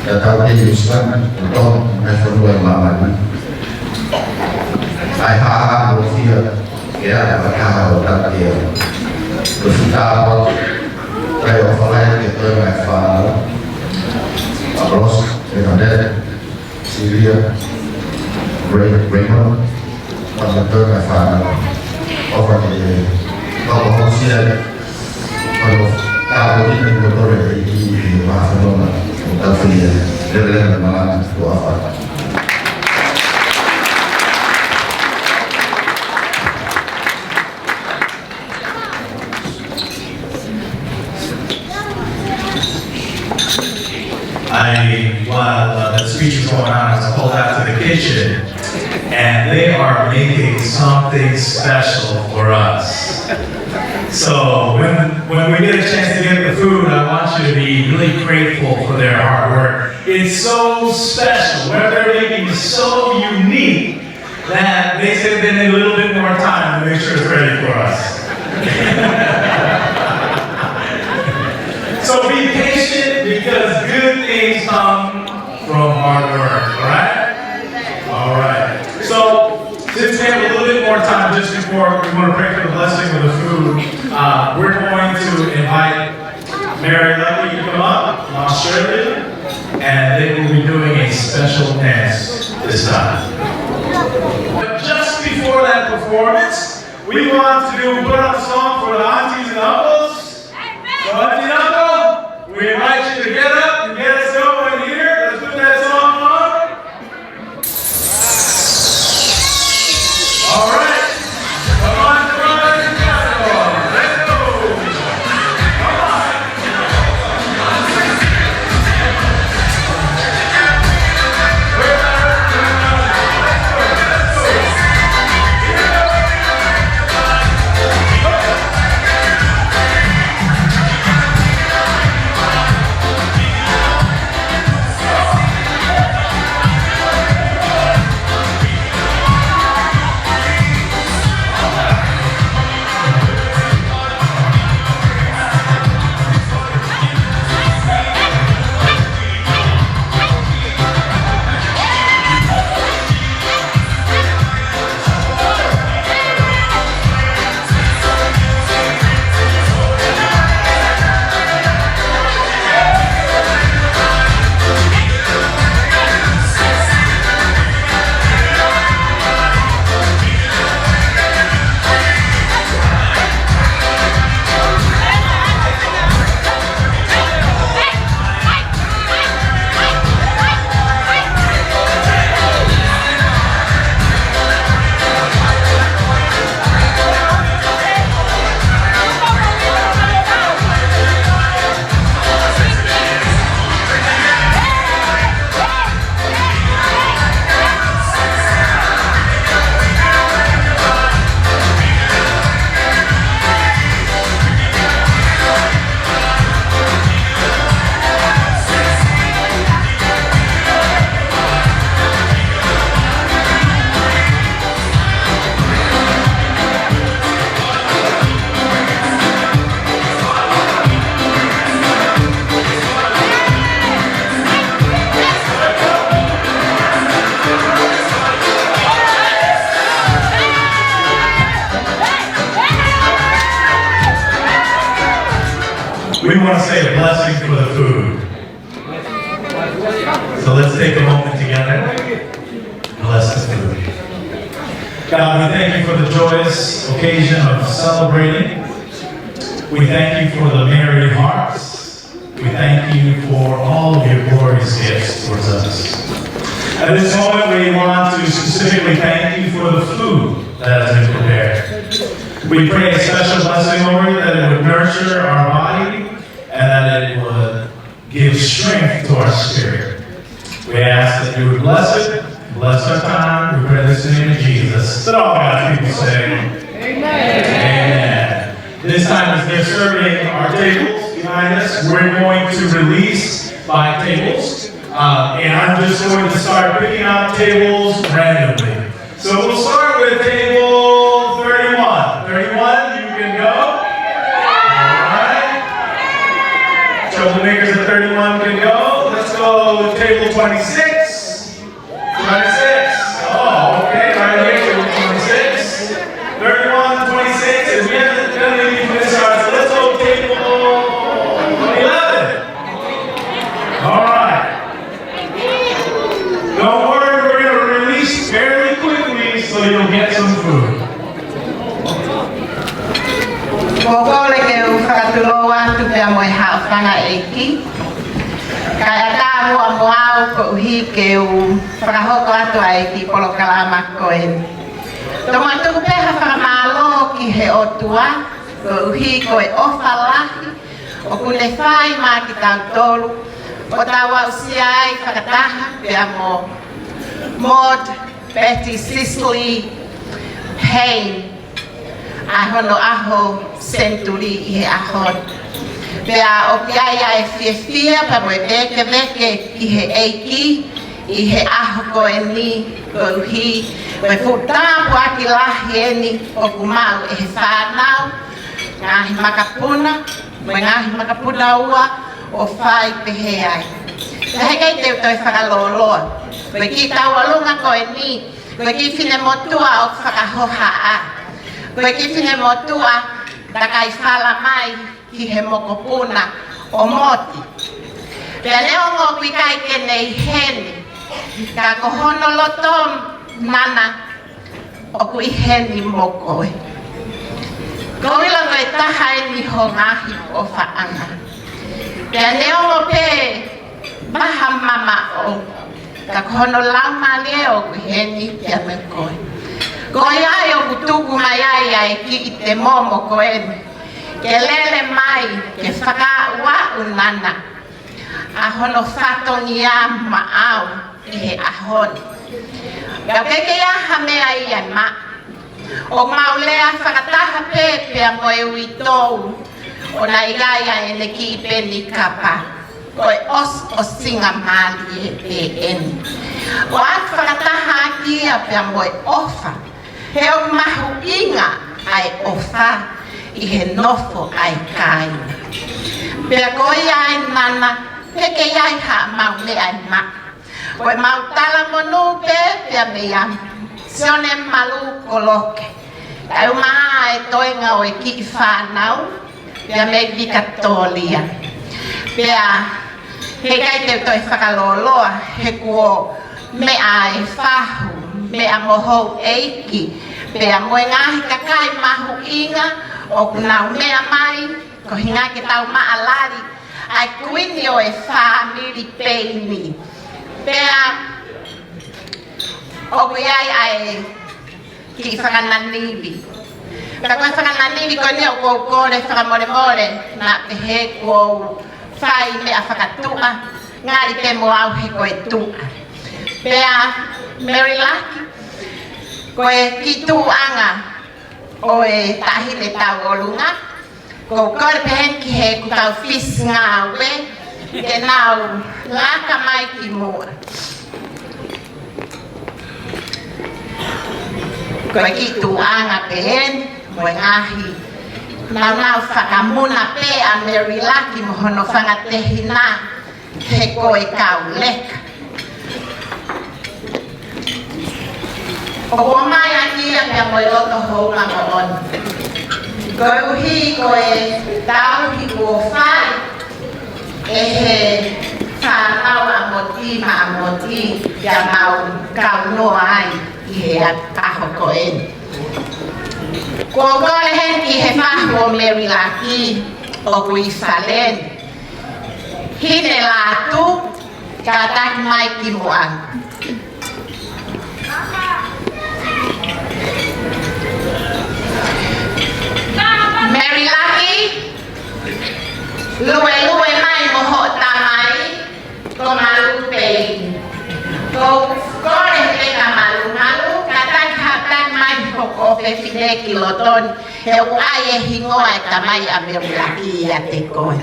Ka tau kei usiana, ʻo tau, mai fonua ʻi māmani. ʻAi haʻahaʻa mo fia, ke ʻa e taha ʻo tau ke ʻa. Ko e futa ʻo, kai ʻofa lahi ke toe mai fānau. ʻApolosi, ke ka nere, Silia, Ray, Raymond, Pata Pata Fana, ʻofa ke, ʻofa hosia, ʻofa tāpuekina kimoutolu ʻe he ʻEiki ʻi he vahafononga ʻo tau fia, leveleva malanga, ko ʻofa. I, while uh, the speech is going on, I was called out to the kitchen, and they are making something special for us. So when, when we get a chance to get the food, I want you to be really grateful for their hard work. It's so special. What they're making is so unique that they said they need a little bit more time to make sure it's ready for us. So be patient because good things come from hard work, all right? All right. So since we have a little bit more time just before we want to pray for the blessing of the food, uh, we're going to invite Mary Lucky to come up from Australia, and they will be doing a special dance this time. But just before that performance, we want to do put up a song for the aunties and uncles. So auntie and uncle, we invite you to get up and get us going here. Let's put that song on. I want to say a blessing for the food. So let's take a moment together. Bless the food. God, we thank you for the joyous occasion of celebrating. We thank you for the merry hearts. We thank you for all of your glorious gifts towards us. At this moment, we want to specifically thank you for the food that has been prepared. We pray a special blessing over it, that it would nurture our body and that it would give strength to our spirit. We ask that you would bless it, bless our time. We pray this in the name of Jesus. Let all God's people say, Amen. This time, as they're serving our tables behind us, we're going to release by tables. Uh, and I'm just going to start picking out tables randomly. So we'll start with table thirty-one. Thirty-one, you can go. All right. Troublemakers at thirty-one can go. Let's go with table twenty-six. Twenty-six. Oh, okay. Right here, table twenty-six. Thirty-one, twenty-six. If we haven't done anything for this side, so let's go table eleven. All right. Don't worry, we're gonna release fairly quickly so you'll get some food. Ko e kole ke u fakatulou atu pea mo e haʻofanga ʻeiki. Kae ʻatā muʻa mo au koeʻuhi ke u fakahoko atu ʻa e kiʻi polokalama ko eni. Tomuʻa tuku pē ha fakamālō ki he ʻOtua, koeʻuhi ko e ʻofa lahi ʻoku ne fai maʻa kitautolu, ʻo tau aʻusia ai fakataha pea mo Maud Betty Cicely Payne ʻa hono ʻaho senituli ʻi he ʻaho ni. Pea ʻoku ʻi ai ʻa e fiefia pea mo e vēkeveke ki he ʻEiki ʻi he ʻaho ko eni, koeʻuhi ko e fuʻu tāpuaki lahi eni ʻoku maʻu ʻe he fānau, ngaahi makapuna, mo e ngaahi makapuna ua ʻo fai pehē ai. Pea heʻikai te u toe fakalōloa. Ko e kiʻi tauʻolunga ko eni, ko e kiʻi finemotuʻa ʻoku fakahohaʻa. Ko e kiʻi finemotuʻa takai fala mai ki he mokopuna ʻo Moti. Pea neongo ʻoku ʻikai ke ne ʻi heni, ka ko hono loto nana ʻoku ʻi heni mo koe. Ko e ʻilo ko e taha eni ho ngaahi ʻofaʻanga. Pea neongo pē maha mamaʻo, ka ko hono laumālie ʻoku ʻi heni pea mo koe. Ko ia ai ʻoku tuku mai ai ʻa e kiʻi temo mo koe ni, ke lele mai, ke fakaaʻuaʻu nana ʻa hono fatongia maʻau ʻi he ʻaho ni. Pea ʻoku ʻikai ke ʻi ai ha meʻa ia ʻe maʻa. ʻOku mau lea fakataha pē pea mo e uitou ʻo naʻe ʻi ai ʻa ʻene kiʻi peni kapa. Ko e ʻos, ʻosinga mālie pē eni. ʻOku fakataha ʻaki ia pea mo e ʻofa. He ʻoku mahuʻinga ʻa e ʻofa ʻi he nofo ʻa e kāinga. Pea ko ia ai nana, ʻoku ʻikai ke ʻi ai haʻamau meʻa ʻe maʻa. Ko e mau talamonū pē pea mei a Sione Malu Koloke. Kae ʻumaʻā e toenga ʻo e kiʻi fānau, pea mei Vikatōlia. Pea heʻikai te u toe fakalōloa, he kuo meʻa e fahu, meʻa mo houʻeiki, pea mo e ngaahi kakai mahuʻinga ʻoku nau meʻa mai, koeʻuhinga ke tau maʻalali ʻa e kuini ʻo e fāmili Peini. Pea ʻoku ʻi ai ʻa e kiʻi fakananivi. Ka ko e fakananivi ko eni ʻoku ou kole fakamolemole, naʻa pehē kuo u fai meʻa fakatuʻa, ngali pē mo au he ko e tuʻa. Pea Mary Lucky, ko e kiʻi tuʻuʻanga ʻo e taʻahine tauʻolunga, ʻoku ou kole pehē ki heʻeku kau fisi ngāue, ke nau laka mai ki muʻa. Ko e kiʻi tuʻuʻanga pē eni, mo e ngaahi naunau fakamuna pē ʻa Mary Lucky mo hono fanga tehina, he ko e kau leka. ʻOku ʻomai ʻaki ia pea mo e loto houngaʻia moʻoni. Koeʻuhi ko e tauhi kuo fai, ʻe he fānau ʻa Moti maʻa Moti, pea mau kau noa ai ʻi he ʻaho ko eni. Kuo u kole heni ki he fahu ʻo Mary Laki ʻoku ʻi fale ni. Hine Latu, kātaki mai ki muʻa. Mary Laki, luelue mai mo hoʻo tamai, ko Malu pē. Ko, kole pē kia Malu, Malu, kātaki, kātaki mai hoʻo fefine ki loto ni, he ʻoku ʻi ai e hingoa e tamai ʻa Mary Laki ʻiate koe.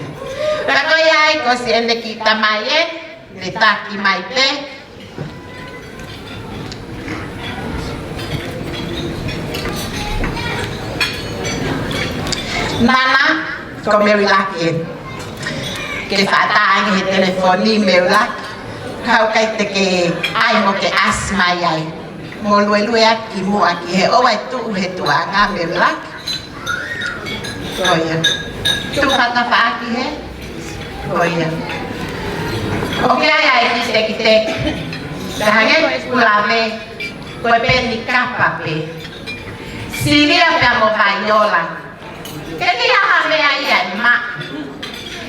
Pea ko ia ai ko siʻene kiʻi tamai ē, ne taki mai pē. Nana, ko Mary Laki ē. Ke fakatātā ange he telefoni Mary Laki. Kau kai te ke ʻai mo ke ʻasi mai ai. Mo luelue atu ki muʻa ki he ʻoua ʻe tuʻu he tuʻa ʻa Mary Laki. Ko ia. Tuʻu fakafaʻaki hē. Ko ia. ʻOku ʻi ai e kiʻi tekiteki. Ka hangē ko e lave, ko e peni kapa pē. Silia pea mo Vaiola. Ke ʻi ai ha meʻa ia ʻe maʻu.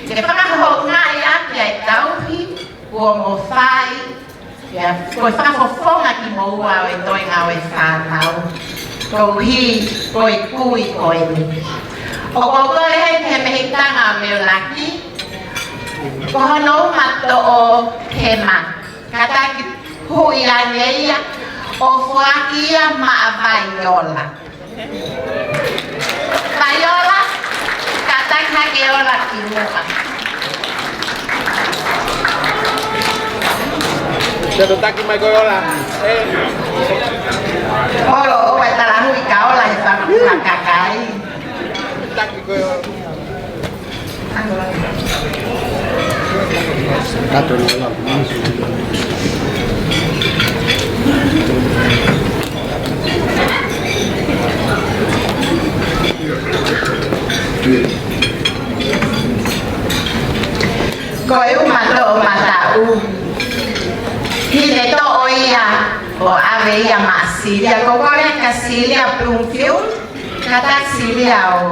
Ke fakahoungaʻi ʻaki ʻa e tauhi kuo mo fai. Ia, ko e fakafofonga kimoua ʻo e toenga ʻo e fānau. Koeʻuhi ko e kui ko eni. ʻOku ou kole heni ki he mehikitanga ʻo Mary Laki, ko hono uma toʻohema. Kātaki huʻi ange ia, ʻo foaki ia maʻa Vaiola. Vaiola, kātaki hake Ola ki muʻa. Te to taki mai ko Ola. ʻE. Olo, ʻoua ʻe talahuʻi kia Ola he fanga kakai. Taki ko Ola. Ko e uma toʻomataʻu. Hine toʻo ia ʻo ʻave ia maʻa Silia. Ko kole kia Silia Bloomfield. Kātaki Silia ʻo.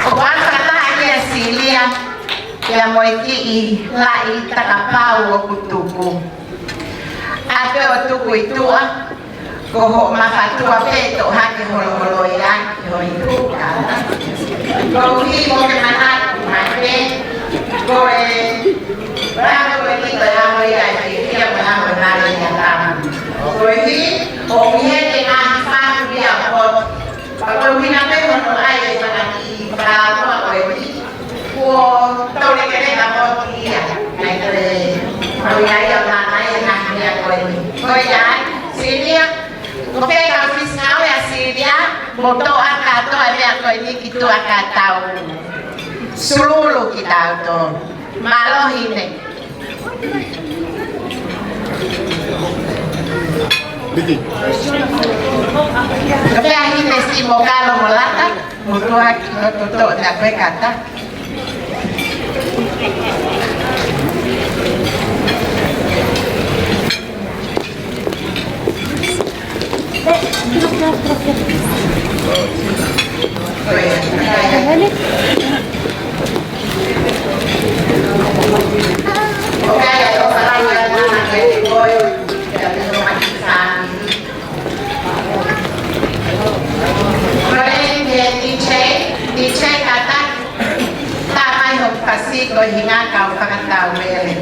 ʻO fakataha kia Silia, pea mo e kiʻi laʻi takapau ʻoku tuku. ʻA e pē ʻo tuku ʻi tuʻa, ko hoʻo mafatua pē toʻo hake holoholo ia ki ho ikuka. Koeʻuhi mo ke manatu mai pē, ko e Pea ko e kiʻi ko e amo ia ʻe ia ko e amo nale ia tama. Koeʻuhi, ʻoku ʻi heni e ngaahi fahu ia ʻo Poti. Pea koeʻuhi naʻe pehē hono ʻai e fanga kiʻi fakaʻamu ko eni. Kuo tau lele ke na Poti ia. Naʻe ko e, ko ia ia mana ia ngaahi ia ko eni. Ko ia ai, Silia, ko fē kau fisi ngāue ʻa Silia, mo toʻo ʻa kātoa e meʻa ko eni ki tuʻa ka tau sululu kitautolu. Mālō Hine. Pea Hine si mo kalo mo lata, mo tuaki, mo toto na kue kata. Tamai hoku fasi ko e hinga kau fakatau mele.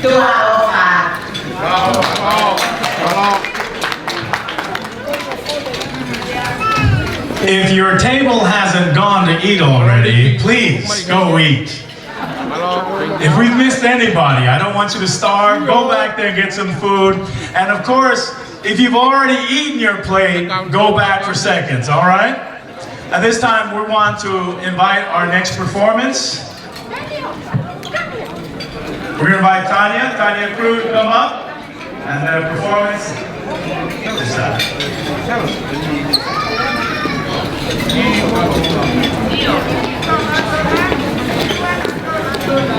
Tuʻa ʻofa. If your table hasn't gone to eat already, please go eat. If we've missed anybody, I don't want you to starve. Go back there and get some food. And of course, if you've already eaten your plate, go back for seconds, all right? At this time, we want to invite our next performance. We're gonna invite Tanya, Tanya Cruz, to come up, and the performance is done.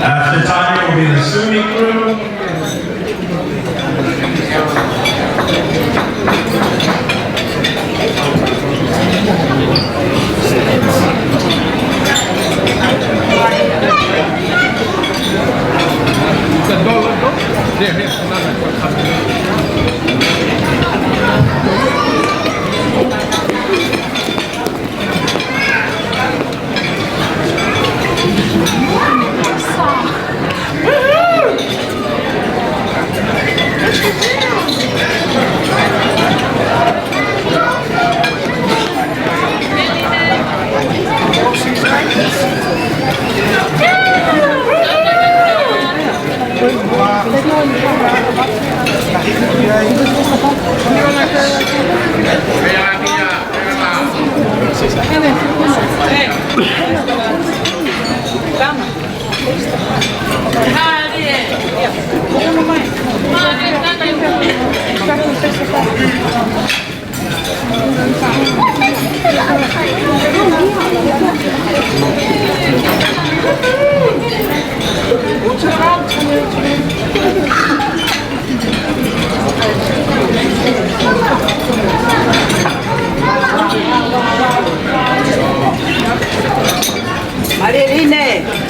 After Tanya will be the Sumi Crew. Marie Line.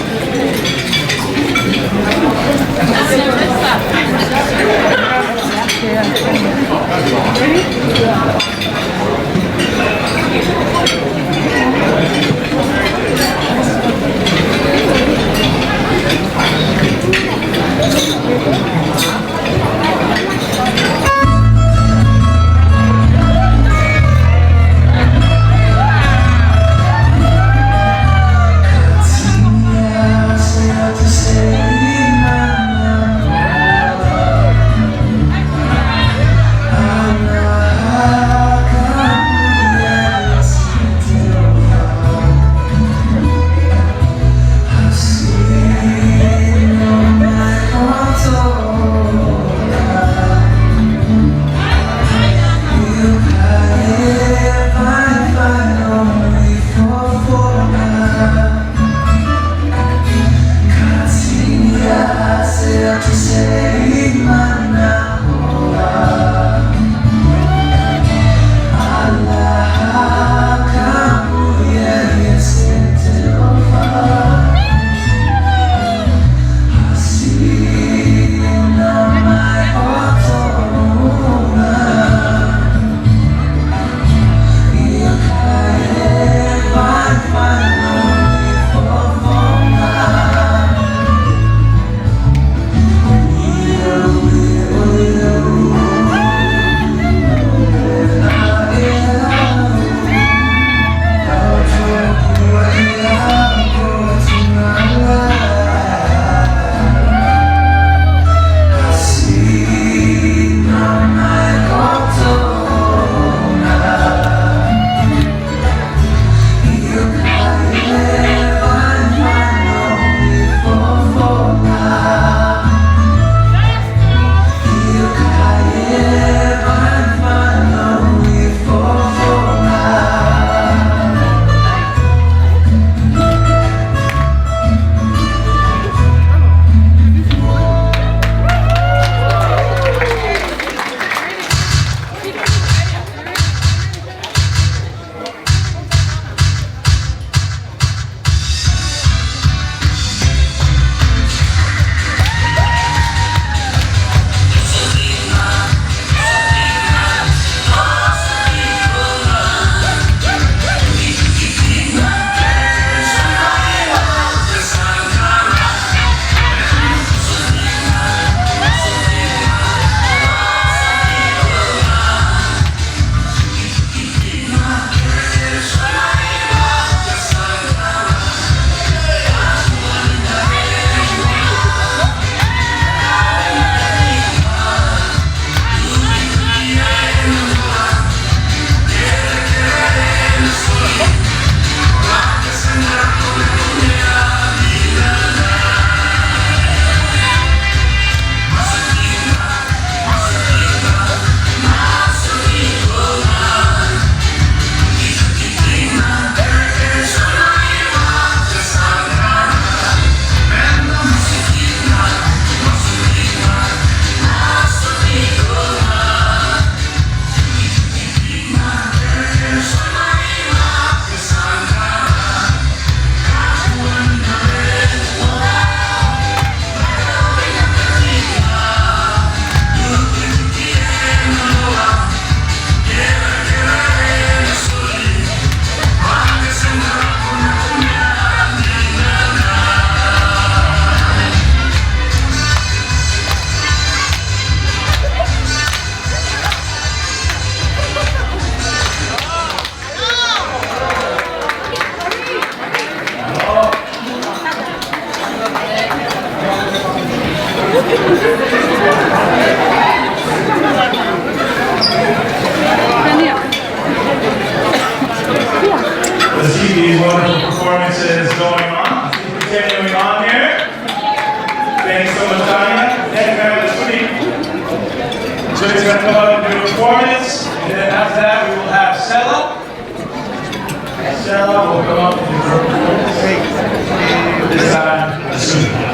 Let's keep these wonderful performances going on. Continuing on here. Thanks so much, Tanya. Thank you very much, Sweet. So he's gonna come up and do a performance, and then after that, we will have Sela. Sela will come up and do a performance. This time, Sweet.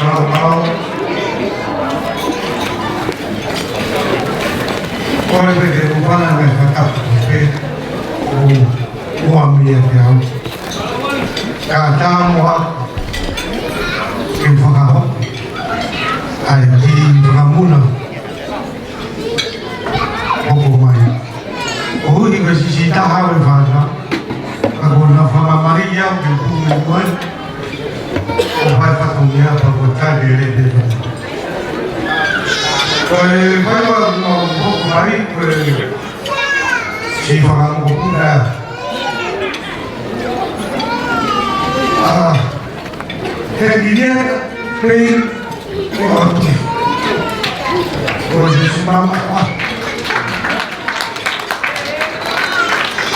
Kau, kau. Kole pē ke u fana me fakapu pē. U, u ami ia ke au. Ka tā mo a. Ke fakahoko. ʻAi, ki fakamuna. Hoko mai. ʻOku ʻi he siʻi taha ʻo e fānau. Ka ko na fakamamahi au ke u kumi mai. ʻO fai fatongia pa ko tai lele te. Ko e fai wa mau hoko mai, ko e siʻi fakamokopuna. ʻA, ke kilia, pei, ʻo atu. ʻO Sīsū mama, ʻa.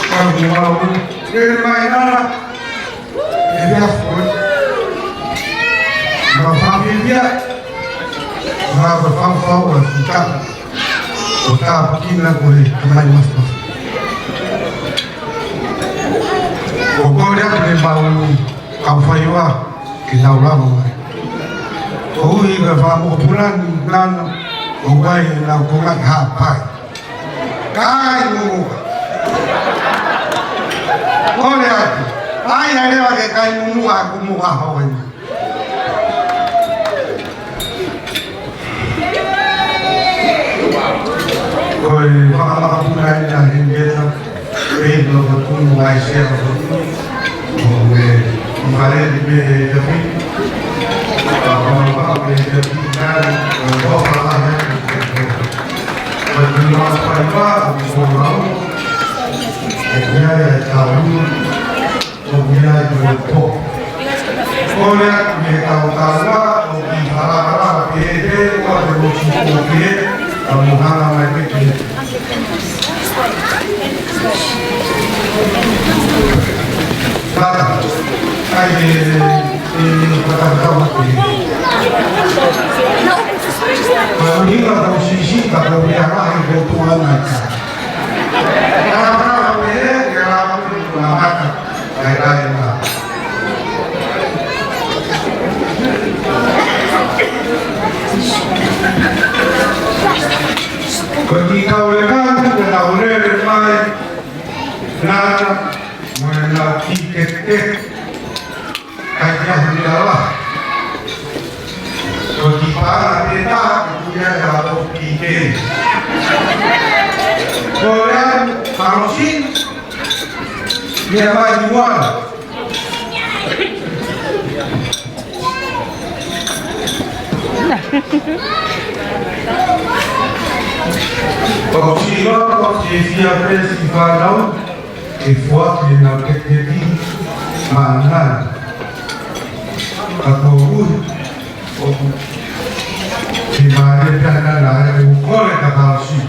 Kau ni mau, ke mai nana. ʻE ia, ʻo. Mau fāmili ia. Mau fāmili ʻo e futa. ʻO tāpuekina ko e tamai masu. ʻOku kole atu ke mau kau faiva ke nau lava mai. ʻOku ʻi he fakamokopuna ni nana ʻoku ʻi ai ʻenau konga hapai. Kai muʻa. Kole atu. ʻAi, ʻai leva ke kai muʻa, ʻa ku muʻa hoi. Ko e fakamakapuna ʻi he ngeta, pei no ka tunu mai se a tunu, ʻo me i fale ni me e tapi, ka ko ma pa me e tapi nani, ko e hopa la he, ko e tunu a fai pa, ko e hopa la, e kia e tau, ʻo ia i mo e pō. Kole atu ke tau tauʻa, ʻo ki falakalaka pehē, ʻo te mo ki pō pehē, ka mo hanga mai pē ki he. Kata, kai e, e, kata kata ma pehē. Ka ʻuhinga tau sisi, ka tau ia lahi ko tu ana i ka. Kata kata ma pehē, ke la ma pehē, ko na mata. Kai kai na. Ko e kiʻi kau e kau, ke nau lele mai, nana, mo e nau kiʻi keke, kai kia huli ala. Ko e kiʻi pānga pē taha, ke kuia e ala o pike. Ko e anu, kalosi, ia mai i wana. Pako si loa, pako si e fia pē siʻi fānau, ke foaki ʻenau kekeki, mānana. Ka ko ui, ʻoku, ki māne pē nana, ʻe u kole ka kalosi.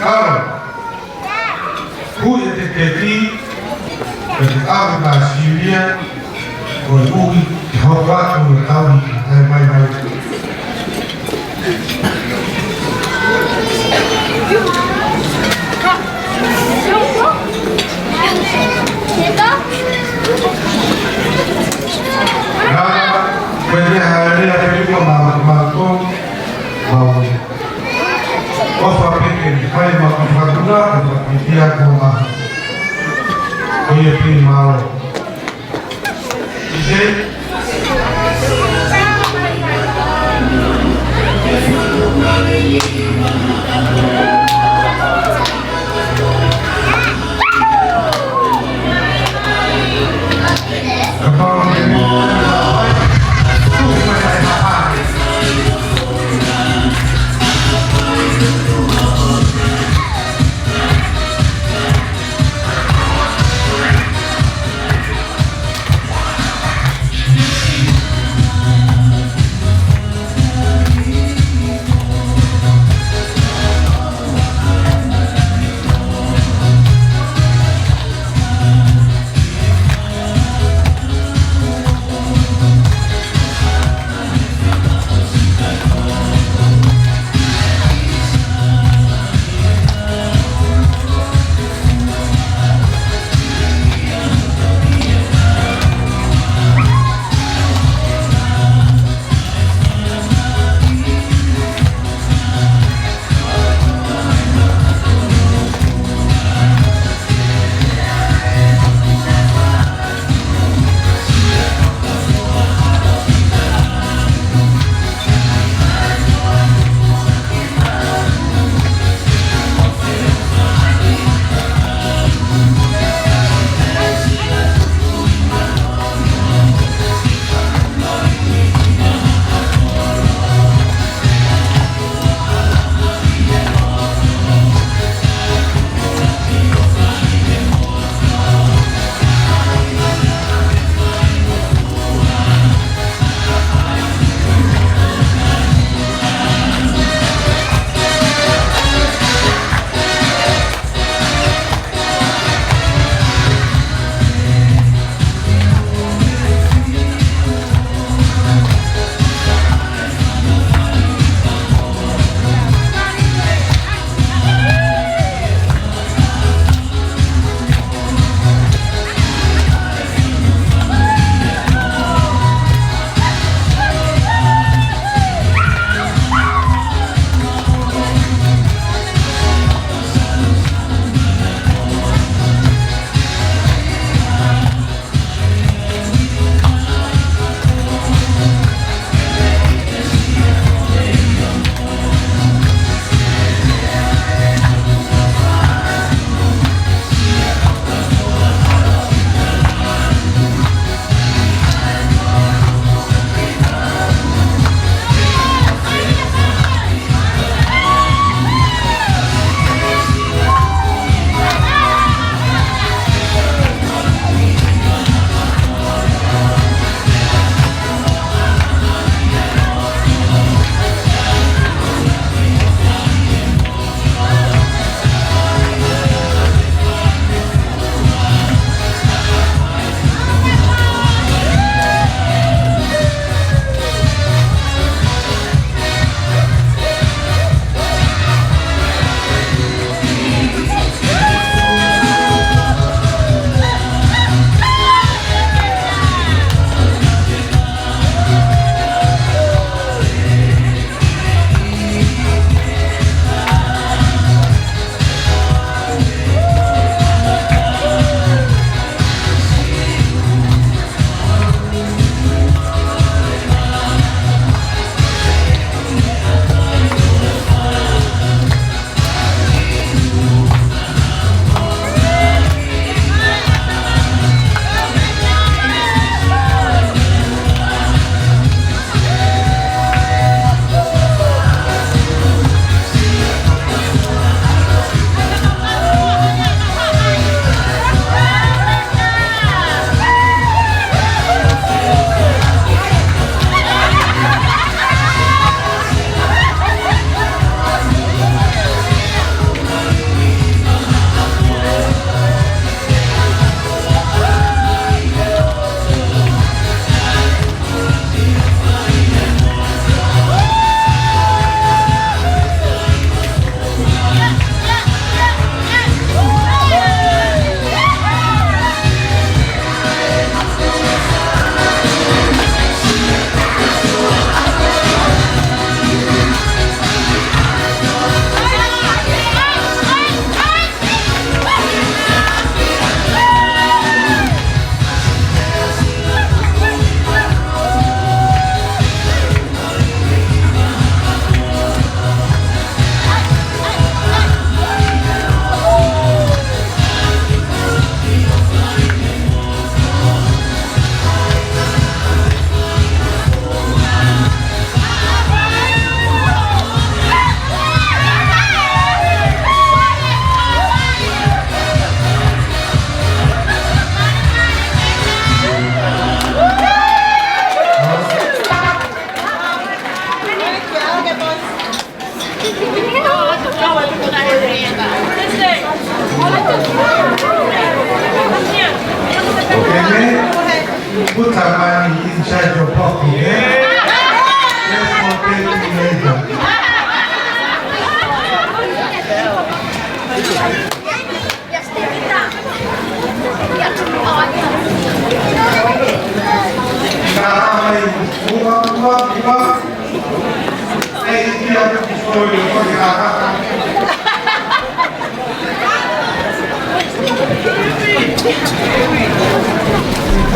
Kalo. Hui e te teti, ko e te ave Pāsilia, ko e ui, te hoko atu mo e tau, ʻe mai mai. Nā, ko e te hale a te liko ma, ma ko, ma ui. ʻOfa pē ke fai ma ka fakuna, ka fakitia ko ma. Ko ia pē mālō. ʻIte.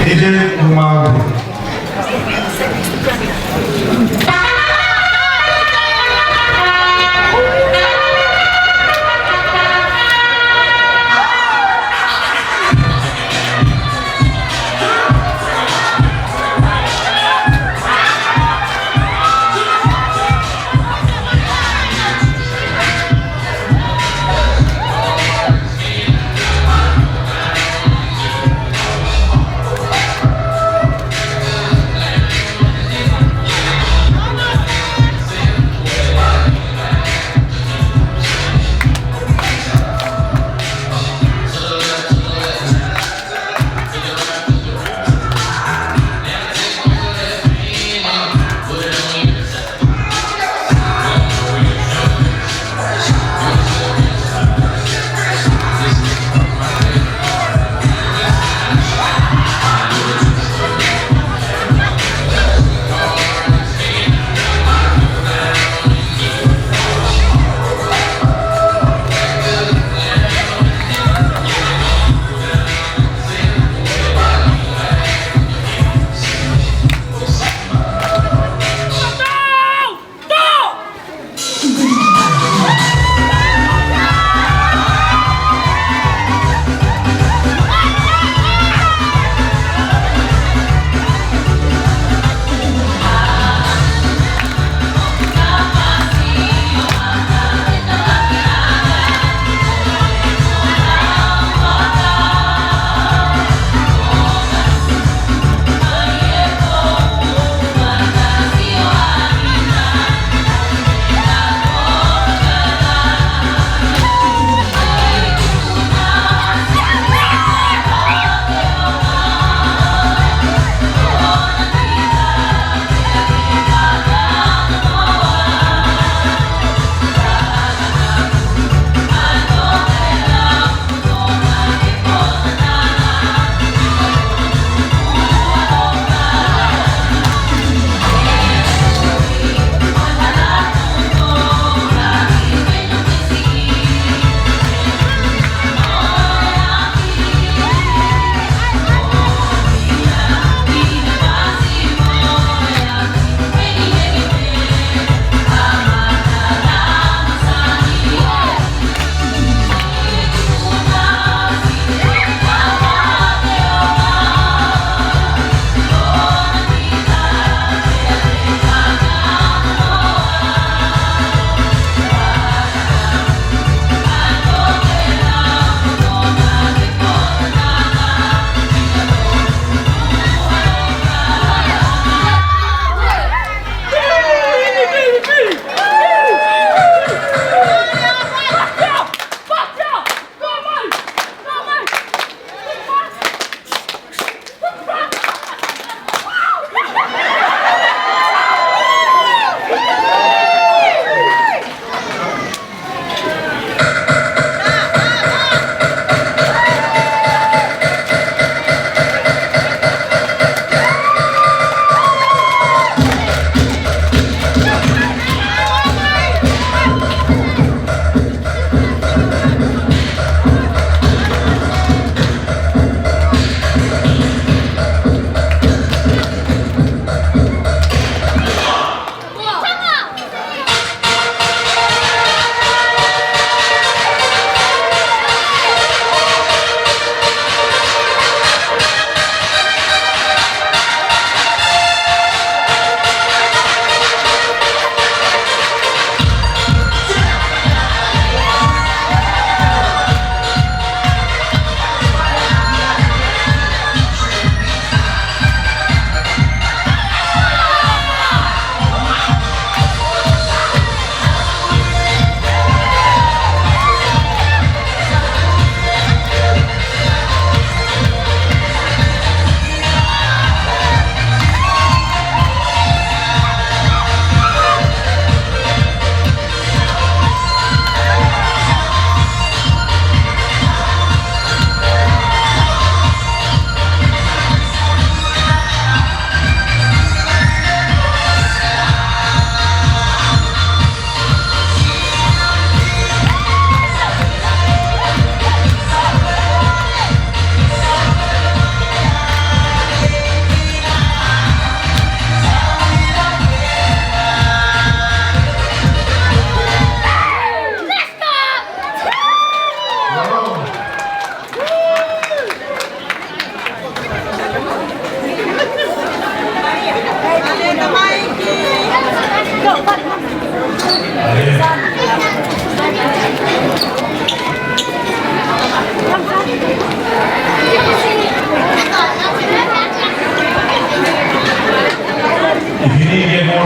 Ije Umau.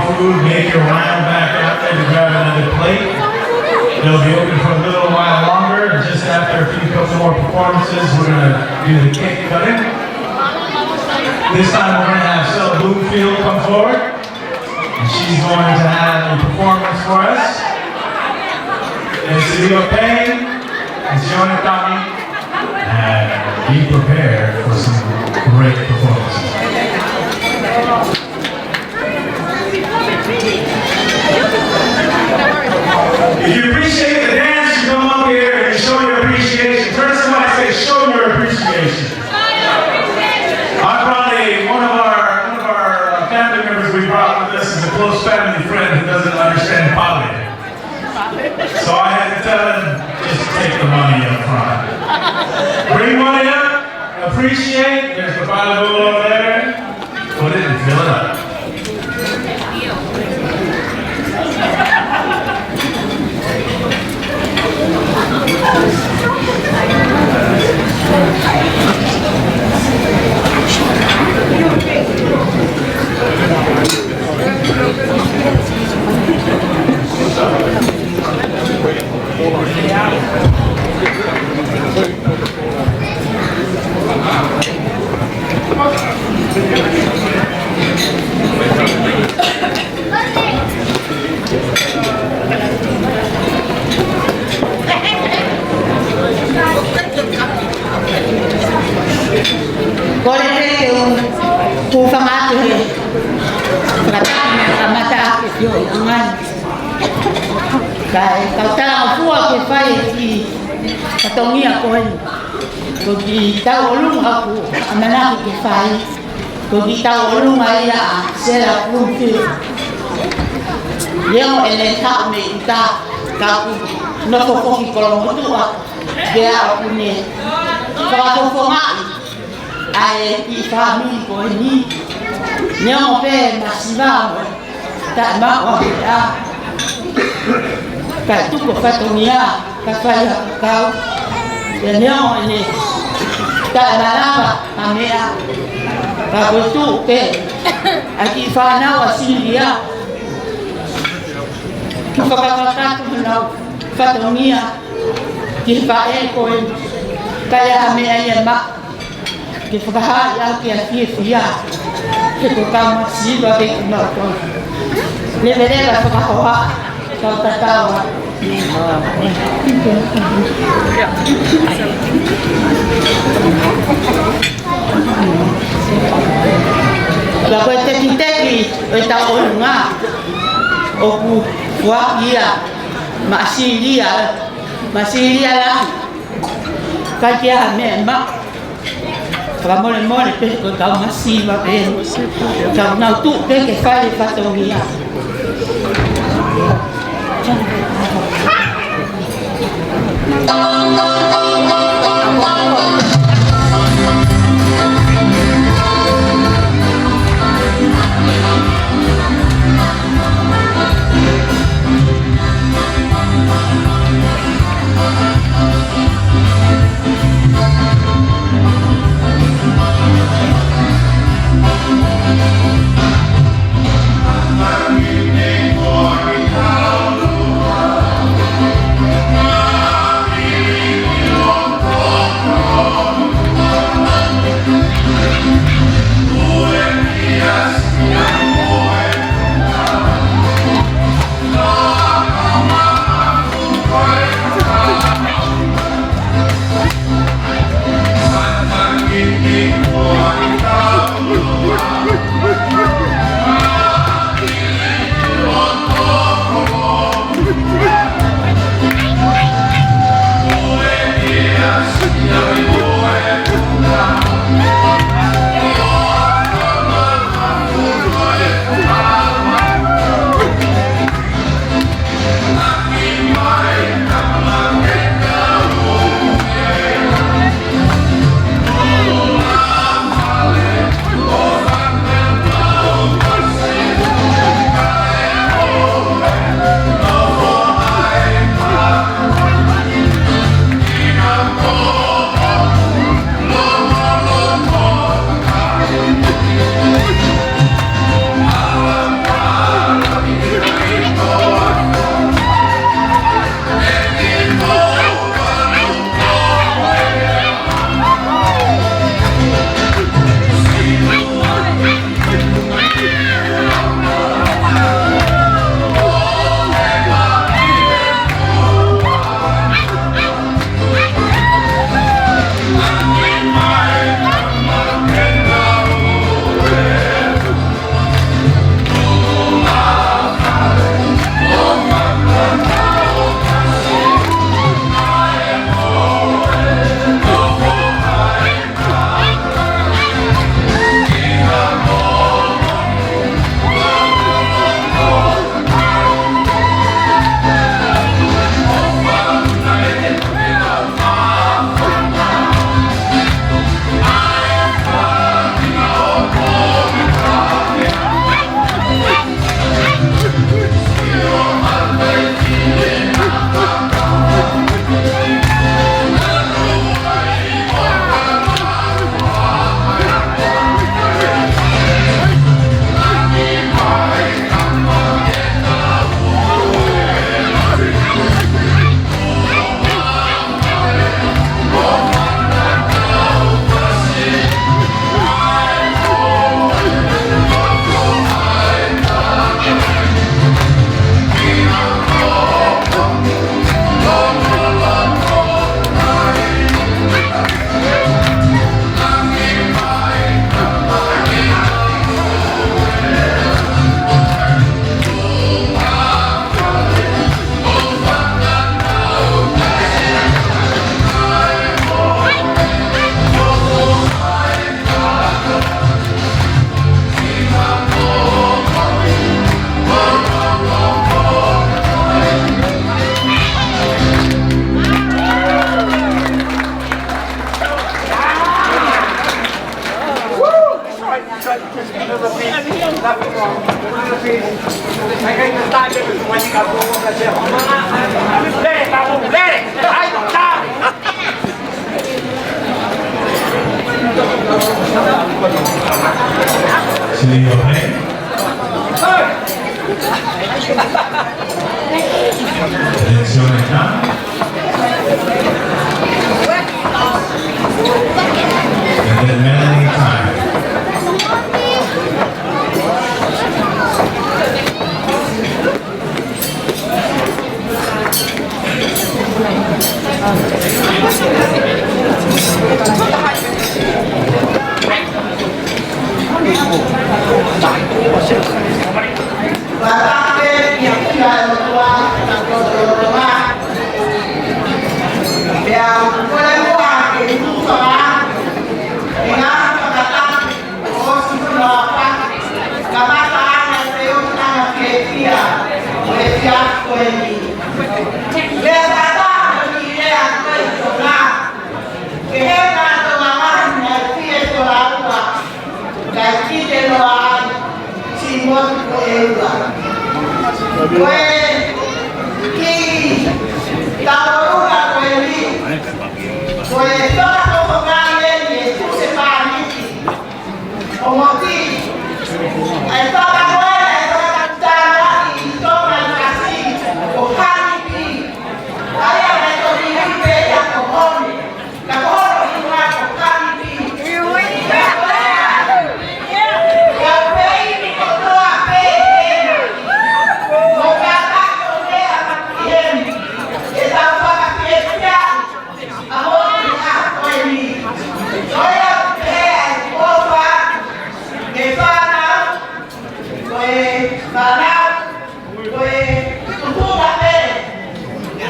Food, make your round back out there to grab another plate. They'll be open for a little while longer. Just after a few couple more performances, we're gonna do the cake cutting. This time we're gonna have Sel Bloomfield come forward. And she's going to have a performance for us. It's Leo Payne and Jonathan. And be prepared for some great performances. If you appreciate the dance, you come up here and you show your appreciation. Turn to somebody and say, "Show your appreciation." I brought a, one of our, one of our, uh, family members we brought with us is a close family friend who doesn't understand Pali. So I had to tell him, "Just take the money up front. Bring money up, appreciate, there's the volleyball over there. Put it and fill it up." Kole pē ke u hūfanga atu he fakatapu naʻe kamata ʻaki e fio i ʻangai. Kae kau talangofua ke fai e kiʻi fatongia ko eni. Ko e kiʻi tauʻolunga ʻoku ʻamanaki ke fai. Ko e kiʻi tauʻolunga ia ʻa Sela Bloomfield. Neongo ʻene haʻu mei ʻuta, ka ʻoku nofo foki Kolomotuʻa, pea ʻoku ne fakafofongaʻi ʻa e kiʻi fāmili ko eni. Neongo pē masiva mo e taʻemaʻu ʻa e meʻa, kae tuku e fatongia ka fai ha kakau. Pea neongo ʻene taʻemalava ʻa e meʻa, ka ko e tuʻu pē ʻa e kiʻi fānau ʻa Silia ke fakakakato honau fatongia ki he faʻē ko eni. Ka ʻi ai ha meʻa ia ʻe maʻu ke fakahaaʻi ʻaki ʻa e fiefia, he ko e kau masiva pē kimautolu. Leveleva e fakahohaʻa, kau tatau ā. Ka ko e tekiteki ʻo e tauʻolunga ʻoku foaki ia maʻa Silia, maʻa Silia lahi. Ka ʻi ai ha meʻa ʻe maʻu, fakamolemole pē, ko e kau masiva pē. Ka nau tuʻu pē ke fai e fatongia. Señor Rey. Atención acá. And then Melanie Time. Pea ʻoku ou kole muʻa ke tuku ʻa e ngaahi fakatapu ʻo e sino ʻa e kamataʻanga ʻo e ʻOtua ke tia ʻo e efiafi ko eni. Pea fakatapu ki he ʻOtua ke he kātoa ngaahi naʻe fie tolaua. Kae kite noa ai, siʻi motu ko ʻEua. Ko e kiʻi tauʻolunga ko eni, ko e toka fofonga eni ʻe Tusepāniti ʻo Moti. ʻA e toka ko ē, ʻa e toka tānaki ʻi Tonga ni kasi, ko Hanipi. ʻA ia ʻe toki ui pē ia ko Honi. Ka ko hono hingoa ko Hanipi. Ko e pē eni kotoa pē ena. Ko e kātaki ʻo e meʻa maki eni. ʻE tau fakafiefiaʻi ʻa hono ʻaho ko eni. Ko ia ʻoku pehē ʻa e ʻofa, ʻe fānau, ko e fānau, ko e tuʻunga pē,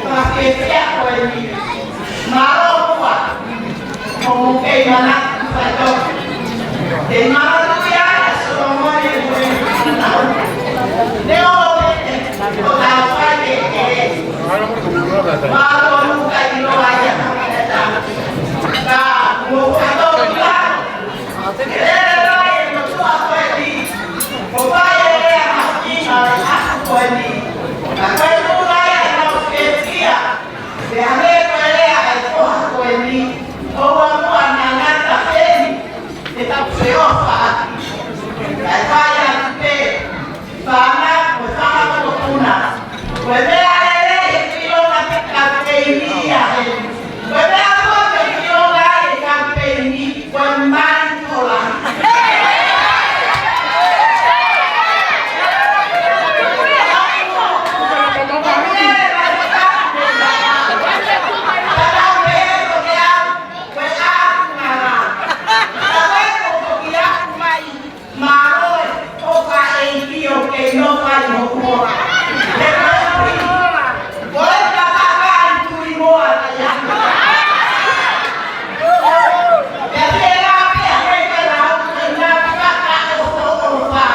ko e fiefia ko eni. Mālō muʻa, ko hoʻomou kei manatu faitō. Te mālō ia, ʻa Solomone ko e manatu. Ne o pete, ko tau fai e e. Mālō muʻa ʻiloa ia. Ka, mo faitō ia. Ke lele mai e motuʻa ko eni, ʻo fai e lea mahuʻinga ʻo e ʻaho ko eni. Ka ko e tuʻunga ia ʻenau fiefia, pea hangē ko e lea ʻa e foha ko eni, ʻoua muʻa naʻa ngata heni, ʻe tau feʻofaʻaki. Kae fai atu pē, fānau, ko e fanga mokopuna. Ko e meʻa lelei ʻeku ʻilo naʻe kampeini ia heni. Ko e meʻa ko ē ʻeku ʻilo naʻe kampeini, ko e mali tokolahi. Ko e ʻaku ngara. Ka ko e ko toki aku mai. Mālō e ʻofa ʻEiki ʻoku kei nofo ai hoku hoa. He ko e ʻofa, ko e kakakai tuli moa ka ia. Pea te la pea hei ka la o ka na ka ka ʻofa ʻofa.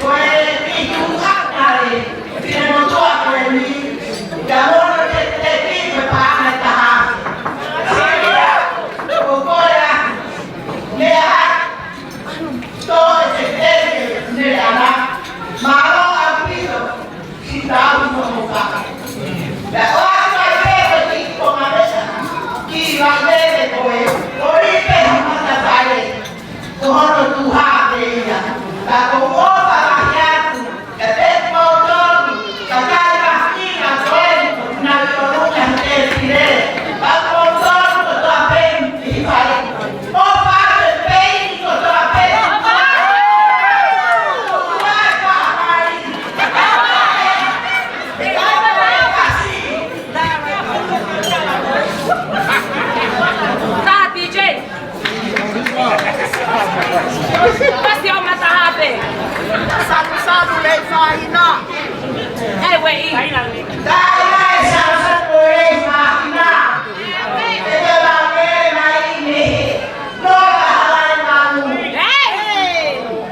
Ko e ʻi tuʻa kale. Sine motuʻa ko eni, ka mono te te ki me pa na taha. Sine, ko koe a, ne a, to te te ne ana, mālō ʻaupito, siʻi tau mo mo ka. Pea ʻoatu ai pē ko e kiʻi konga mesa, kiʻi vaiveve ko ē, ʻo lipe ha mata vale. Ko hono tuha pē ia. Ka ko e ʻofa lahi atu, ka te kimoutolu, ka kai mahuʻinga ko eni, ʻoku na ʻi ʻolunga he tēpile. Ka kimoutolu kotoa pē ʻi fale. ʻOfa atu pē ʻi kotoa pē. Tā D J. Pasi ʻo matahape. Salu, salu, lei fāina. He ueʻi. Taina e salu, salu, lei fāina. Te te lave mai ne. Loa halai manu. Hey!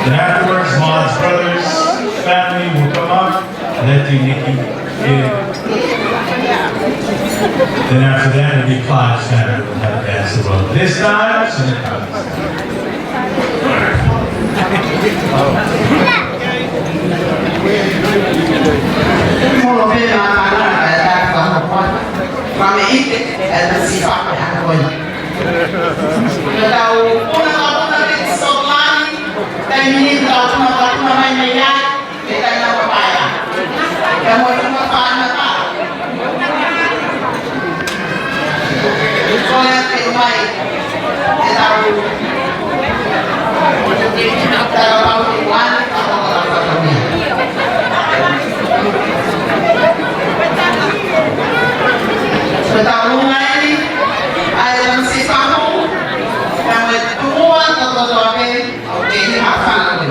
Then afterwards, Ma's brothers, family will come up. Letty, Nikki, Kid. Then after that, it'll be Clyde's family. We'll have a dance as well. This time, so Molo pē māmani, ʻa e taha fakahoa. Fame ite, ʻa e tasi fakahoa ko ia. Naʻa tau puna, tau puna ki Scotland, taimi ni tau puna, tau puna mai mei ai, ʻe taina ko paia. Ka mo e puna fana ka. Ko e ate mai, ʻe tau. Tau pau ki wan, tau pau ki wan. Ko e tau lunga eni, ʻa e tau si pahu, ka mo e tuʻua, tau tau tau ake, ʻoku ke ni hafana.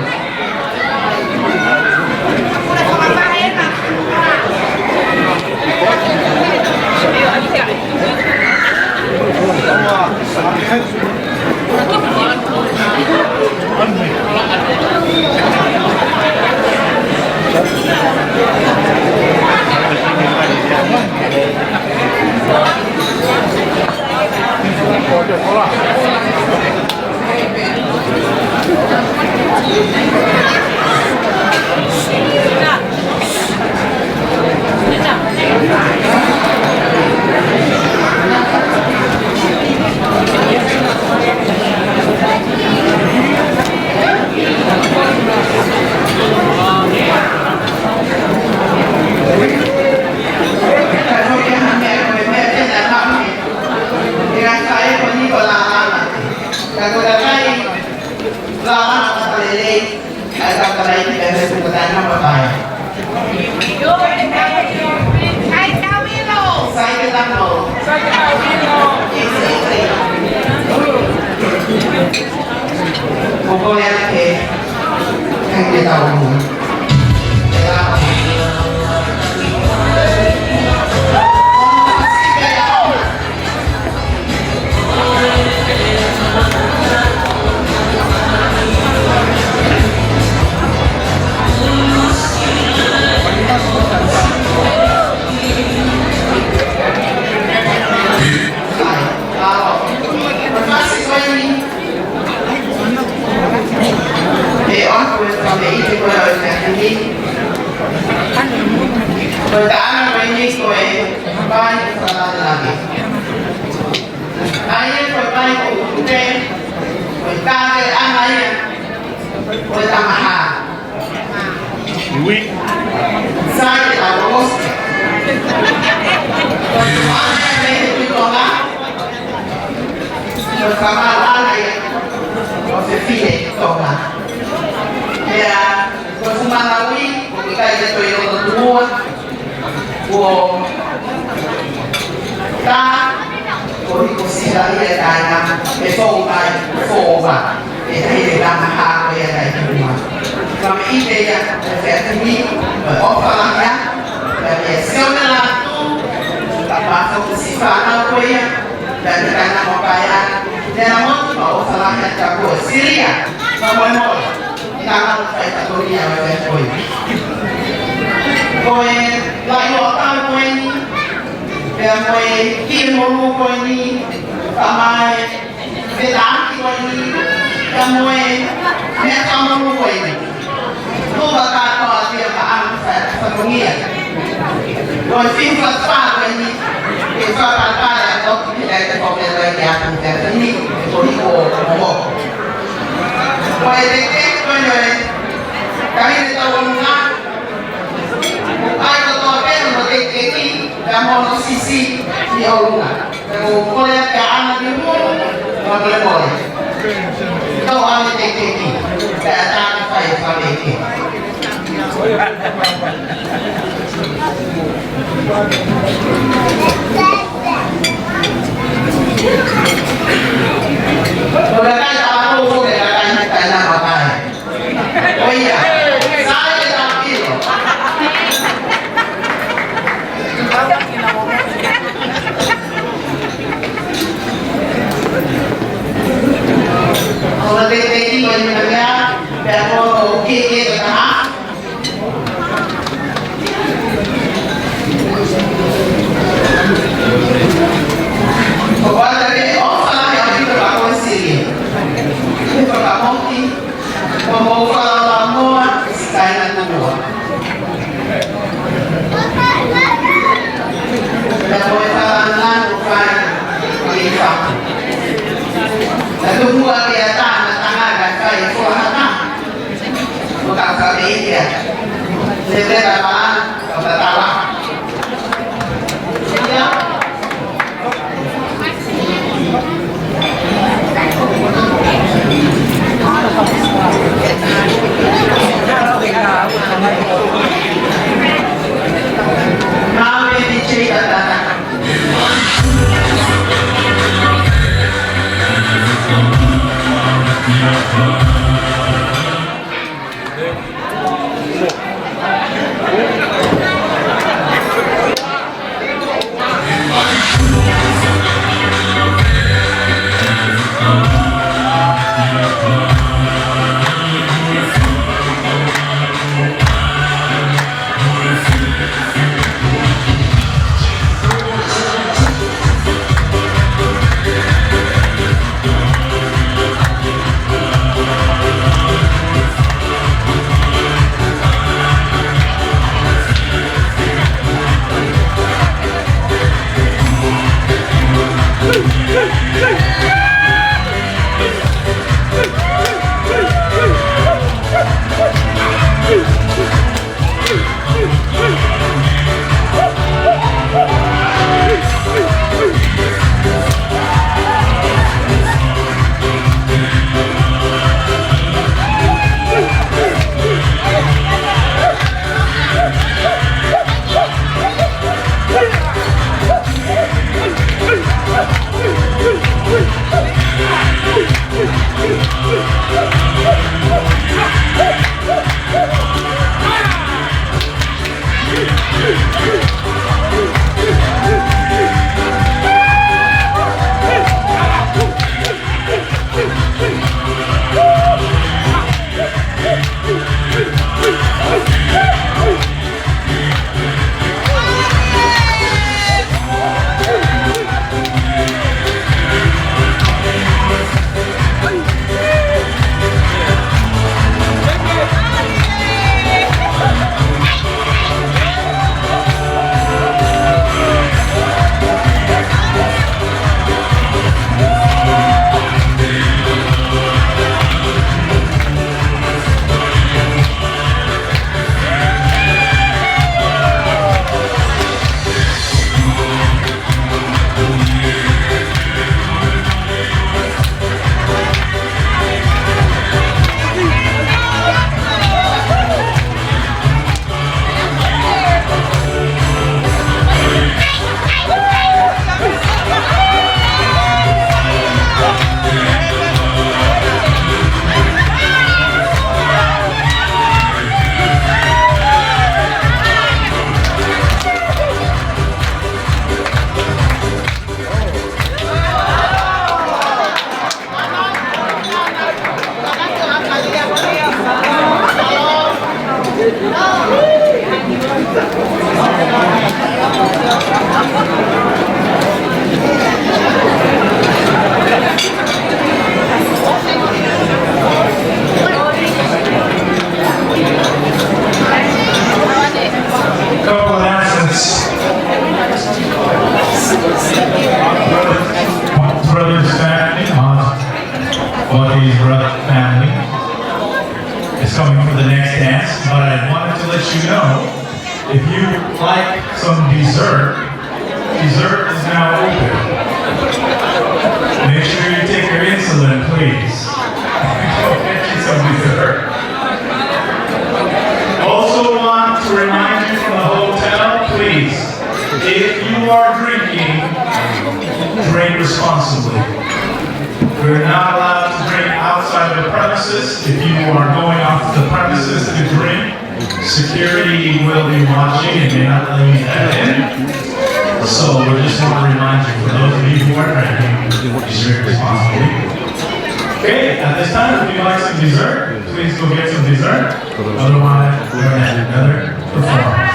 Ka ko e kakai lālanga fakalelei, ʻa e kakai lelei ki he meʻa ko e taʻengata papaia. Sai ke tano. Ko koe ake, kai ke tau. Ko e taʻanga ko eni ko e vai fakalāngilangi. ʻA ia ko e vai ko utu pē, ko e takeʻanga ia, ko e tamaha. Ui. Sai ke tau ʻosi. Ko e tamaha ia mei he Tuʻi Tonga. Ko e kamala ia, ko e fefine Tonga. Ia, ko e fuʻu manavahē, ʻoku ʻikai ke toe ʻi loto tuʻa. Kuo tā, kuo hiko sila ia e taʻengata, ʻe fou mai, fou mai, ʻe taʻe le lama hā ko ia taʻe tuʻa. Ka mei ʻite ia, ʻe fea timi, ʻe ʻofa lahi ia, ʻe mea sio me la tu, ka pā foki si fānau ko ia, ʻe taʻengata mo paia, ʻe la motu, ʻe ʻofa lahi ia ka ko e silia, ka moemoe. Ka ʻoku fai ka ko ia ʻa e ko eni. Ko e laʻi ʻo tau ko eni, pea mo e kiʻi monū ko eni, ka mai, pea taki ko eni, pea mo e meʻa ka monū ko eni. Tuʻa ka ko a tia ka ʻamu fai ka ko ia. Ko e fiu fa fa ko eni, ke fa fa fa ia ko ki te kai te ko ke lai ke atu ke atu ni, ko ni ko ko. Ko e teke ko e, ka ʻi he tau ʻolunga, ʻoku ʻai kotoa pē hono teke ki, ka mo hono sisi ʻi ʻolunga. Ka ʻoku kole atu kia ʻAna ni mo, mo kole kole. Tau ʻai teke ki, ka ʻatā ke fai e fale ke. Ko e kakai taʻakou, ko e kakai taʻe na makai. ʻOia, sai ke tau ʻilo. Ka tuku a kia tana tana ka kai e fuahata. Mo ka ka ke ia. Se te la la, ka ka tala. Ia. Nā me ni che ka tana. Couple announcements. Brother's family, uh, Audrey's brother family is coming for the next dance, but I wanted to let you know, if you like some dessert, dessert is now open. Make sure you take your insulin, please. Go get you some dessert. Also want to remind you from the hotel, please, if you are drinking, drink responsibly. We're not allowed to drink outside of the premises. If you are going off the premises to drink, security will be watching and may not let you back in. So we just want to remind you, for those of you who are drinking, drink responsibly. Okay, at this time, if you'd like some dessert, please go get some dessert. Otherwise, we're gonna have another performance.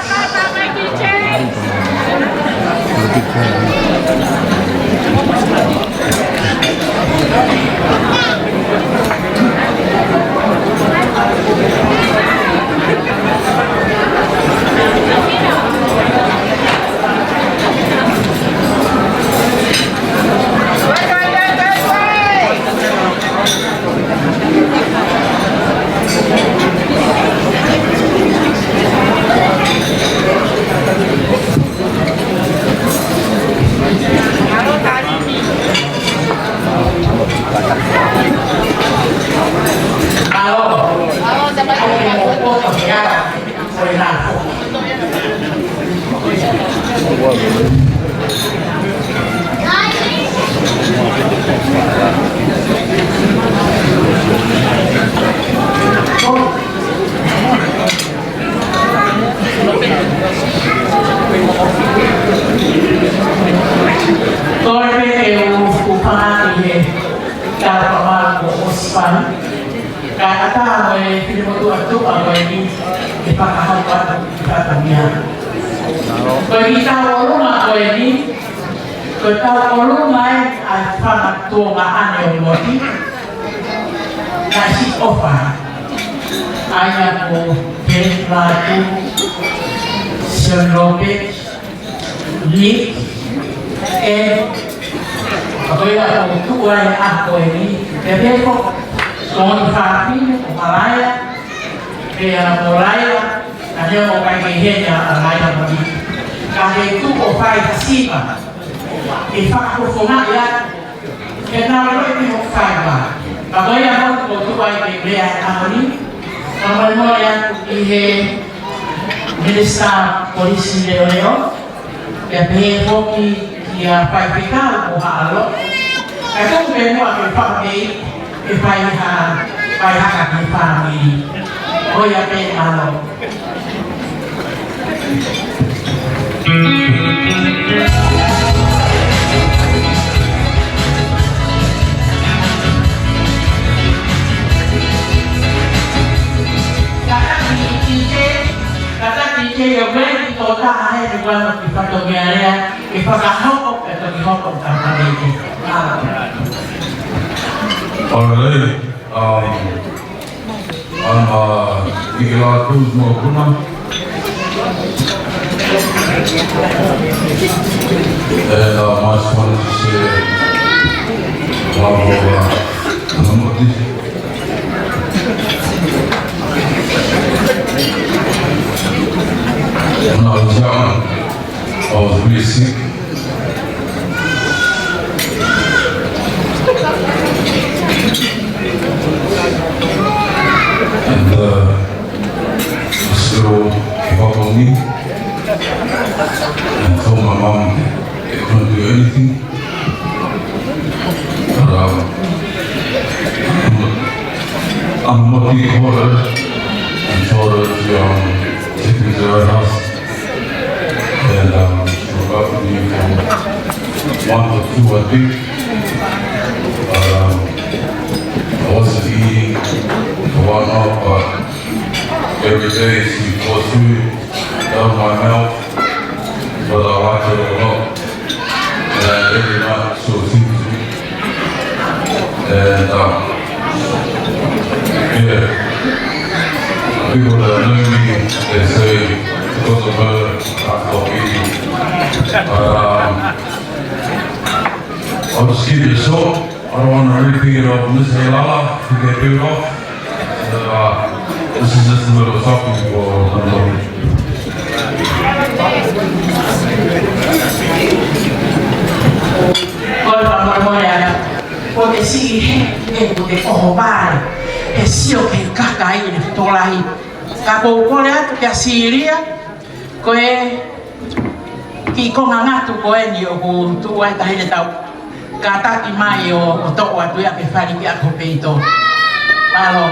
Fānau ʻi he kau fakamālō kuo ʻosi fai. Kae ʻatā mo e fili motuʻa tuʻa ko eni ke fakahoko atu ki fatongia. Ko e kiʻi tau ʻolunga ko eni, ko e tau ʻolunga ē ʻa e fanga tuongaʻane ʻo Moti. Naʻe siʻi ʻofa. ʻA ia ko Pele Lātū, Sione Lopeti, Nick, ē, ʻa ko ia ʻoku tuʻu ai ʻa ko eni, ē pē ko, ko e fāmili, ko Malaia, pea mo Laila, ʻa ia ʻoku ʻikai ke heni ʻa Laila mo Nick. Ka he tuʻu ʻo fai ha siva, ʻe fakafofongaʻi atu, ke nau loi ki hoʻo faiva. Ka ko ia ʻoku tuʻu ai ke lea ʻa Toni. Ka mo e mo ia ki he Minisitā Polisi Leoleo, pea pehē foki kia Faifekau ʻo Haʻalo. Kae tuku pē muʻa ke fakapei, ke fai ha, fai haka ki he fāmili. Ko ia pē, mālō. Kātaki ʻi he, kātaki ʻi he, ʻio, ʻio, ʻio, tō taha he, he kuana ki fatongia lea, ke fakahoko, ke toki hoko, ka ka nei ke. All right. Um, I'm, uh, Nicolas Cruz Mokuna. And, uh, I just wanted to say, uh, uh, when I was young, I was really sick. And, uh, the hospital gave up on me and told my mom they couldn't do anything. But, um, I'm, I'm lucky, called her and told her to, um, take me to her house. And, um, she was up with me for a month or two, I think. But, um, I wasn't eating and whatnot, but every day she forced food out of my mouth, whether I liked it or not. And every night she would sing to me. And, um, yeah, people that know me, they say, because of her, I stopped eating. But, um, I'll just keep it short. I don't want to repeat it off Miss Halala, to get booed off. So, uh, this is just a little something for, um, Ko e fakamolemole atu. Ko e siʻi he, he, ko e ʻohovale. He sio ki he kakai ʻi he tokolahi. Ka ʻoku ou kole atu kia Silia, ko e kiʻi konga ngatu ko eni ʻoku tuʻu ai taʻahine tau kātaki mai ʻo, ʻo toʻo atu ia ke fali ki ʻapi ʻo peito. Mālō.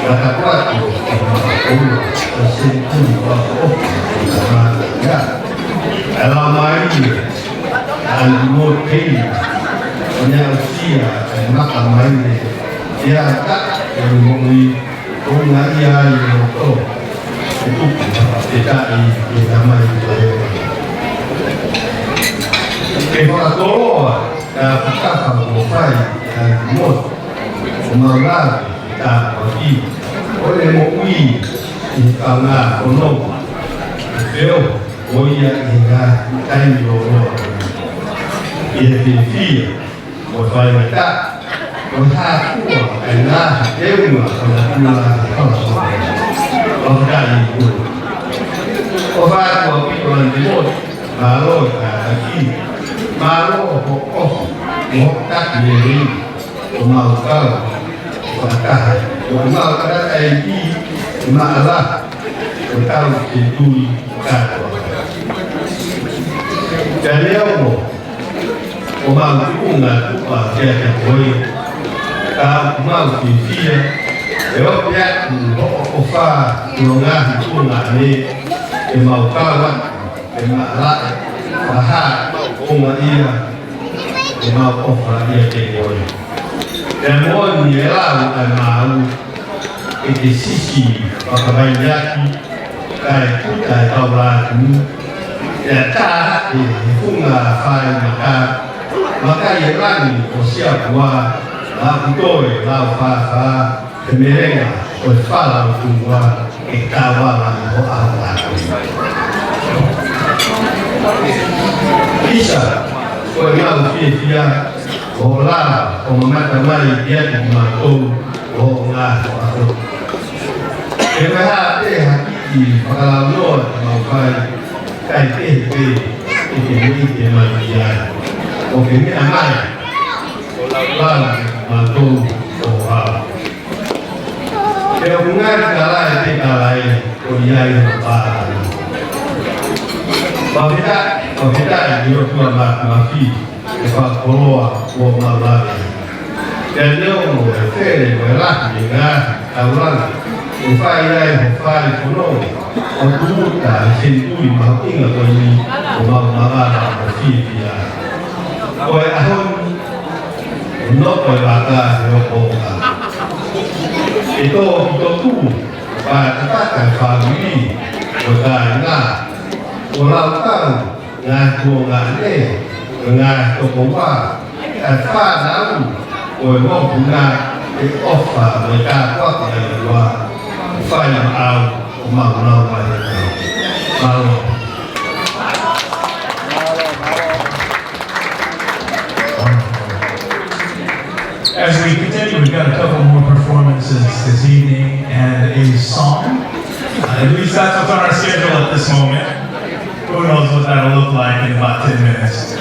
Kata kuati o kama o ua o senturi o o o kama ia. Ala mai ia. Anu mo tei. O ne ausia e maka mai ne. Ia ka e moʻui o nga ia i o to. E tuku e taʻi e tamai o e. Ke fakatoloa ka fakaka mo fai a mo. O mau lave. Tāpuaki, ʻo ne moʻui ʻi he kaungā kono, ʻo feo, ʻo ia ʻi he ngaahi taimi lōloa. ʻI he fiefia, ʻo e faingataʻa, ʻo e hākua, ʻa e ngaahi teunga, ʻo na tula, ʻo na tula. ʻO ka i kua. ʻO hākua pito ʻa e motu, mālō e kātaki, mālō ʻo hoʻo, ʻo hoʻo taki lelei. ʻO mau kau, fakataha, ʻo mau kau ai ʻi, ʻi maʻala, ʻo tau ke tui kātoa. Ka leo mo, ʻo mau tuʻunga tuʻa kia kia koe, ka mau fiefia, ʻe ʻope atu, ʻo, ʻo, ʻofa, ʻi ho ngaahi tuʻunga ne, ʻe mau kau atu, ʻe maʻala, ʻa ha, ʻo ma ia, ʻe mau ʻofa ia ke koe. Pea moʻoni e lau ʻa e maau, ʻe ke sisi fakavaiaki, kae kuta e kau lātū, pea tā e funga fai maka, maka e langi ʻo siapua, lau toe, lau fāfā, Ke melenga ʻo e fala ʻo Tonga ke tauala ʻo ʻaho atu. ʻIsa, ko e ngaahi fiefia, ʻo lava, ʻo mamata mai kiate kimautolu, ʻo ngaahi ʻaho. Ke meʻa pē ha kiʻi fakalaunoa te mau fai, kae kehe pē, ʻe ke mei ke mai ki ai. ʻO ke meʻa mai, ʻo lava, kimautolu, ʻo ʻaho. Ke o ngaahi kalae te kalae, ko ia i o pā. Mafita, mafita i o tua ma, mafi, e fakakoloa, o malaki. Ke neo mo e fele, mo e lahi, e ngaahi, taulanga. E fai ai, o fai, kono, o tumuta, e sentui, mahuʻinga ko eni, o mau malala, o fiefia. Ko e ʻaho ni, ʻo noʻo e vaka he ʻokoʻa. ʻE tō ki toku, pātapata e fāmili, ʻo tāina, ʻo laukau, ngaahi tuongaʻane, ʻo ngaahi tokoua, ʻa e fānau, ʻo e mokopuna, ʻe ʻofa, ʻo e tāpuaki ʻa e ʻOtua, fai maʻau, ʻo mau lau mai. Mālō. As we continue, we've got a couple more performances this evening and a song. Uh, at least that's what's on our schedule at this moment. Who knows what that'll look like in about ten minutes.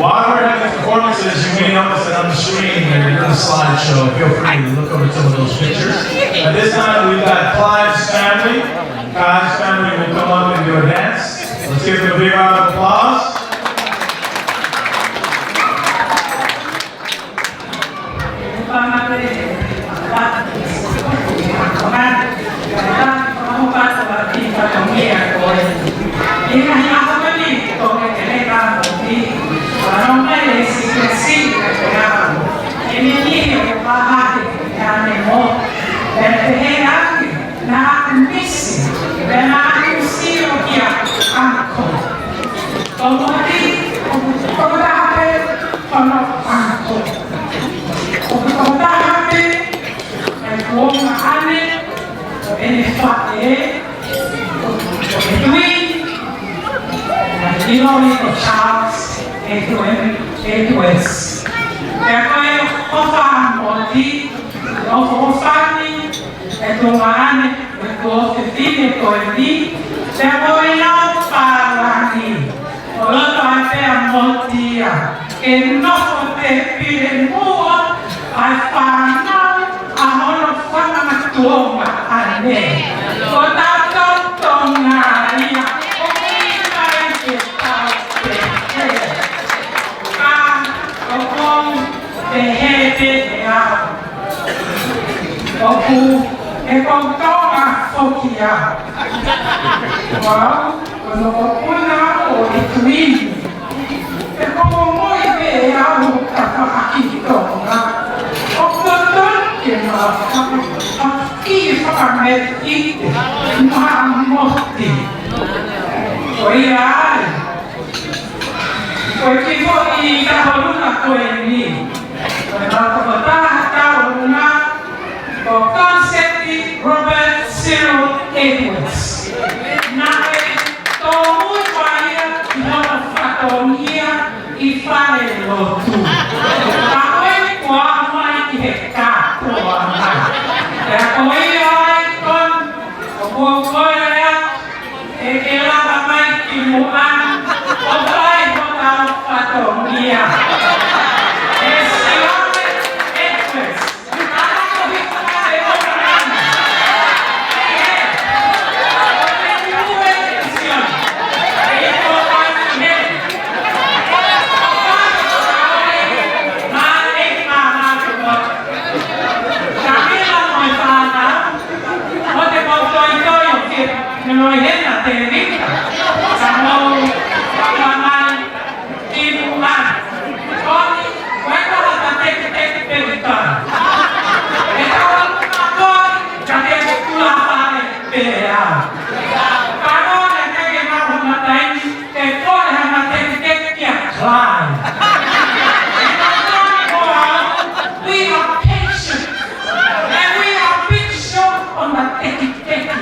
While we're having performances, you may notice that on the screen there, there's a slideshow. Feel free to look over some of those pictures. At this time, we've got Clive's family. Clive's family will come up and do a dance. Let's give them a big round of applause. Naʻá ku misi, pea naʻá ku sio kia uncle. Ko Moti, ʻoku, ʻoku taha pē hono uncle. ʻOku, ʻoku taha pē e tuongaʻane ʻo ʻene faʻē, ʻo e tuʻi, ʻo e ʻiloʻi ko Charles Edwin, Edwards. Pea ko e ʻofa ʻa Moti, ʻofa ʻofa ni, e tuongaʻane, e tuofefine ko eni, pea ko e lau pālangi. ʻO loto ai pē ʻa Motia, ke nofo tēpile muʻa ʻa e fānau ʻa hono fanga tuongaʻane. Ko tautolu Tonga ia, ʻoku ʻikai ke tau pehē. Ka ʻoku ou pehē pē au. ʻOku ʻikai ko Tonga foki au. Ko au, ko hono mokopuna ʻo e Tuini. ʻOku ou moʻui pē au tafaʻaki Tonga. ʻOku totonu ke ma faka-, faka-, kiʻi fakameʻite maʻa Moti. Ko ia ai. Ko e kiʻi foʻi kaholuna ko eni. Ko e tokotaha tauʻolunga ko Concetti Robert Cyril Edwards. Naʻe tōmui mai ia ʻi hono fatongia ʻi falelotu. Ka ko eni kuo aʻu mai ki he kātoanga. Pea ko ia ai kon, ʻoku ou kole atu ke ke lava mai ki muʻa ʻo fai hotau fatongia. ʻE Sione Edwards. Ka mila mo e fānau, ʻoku te mau toitoi ʻo ke ne loi hena te rita. Sa mau ʻomai ki muʻa. Koni, ko e koha ta teke teke peke ta. E tau ka koni, ka te kula fale pea. Ka no ne teke mau hona taimi, ke kole hana teke teke kia Clyde. We are patient. And we are a bit short on the teke teke.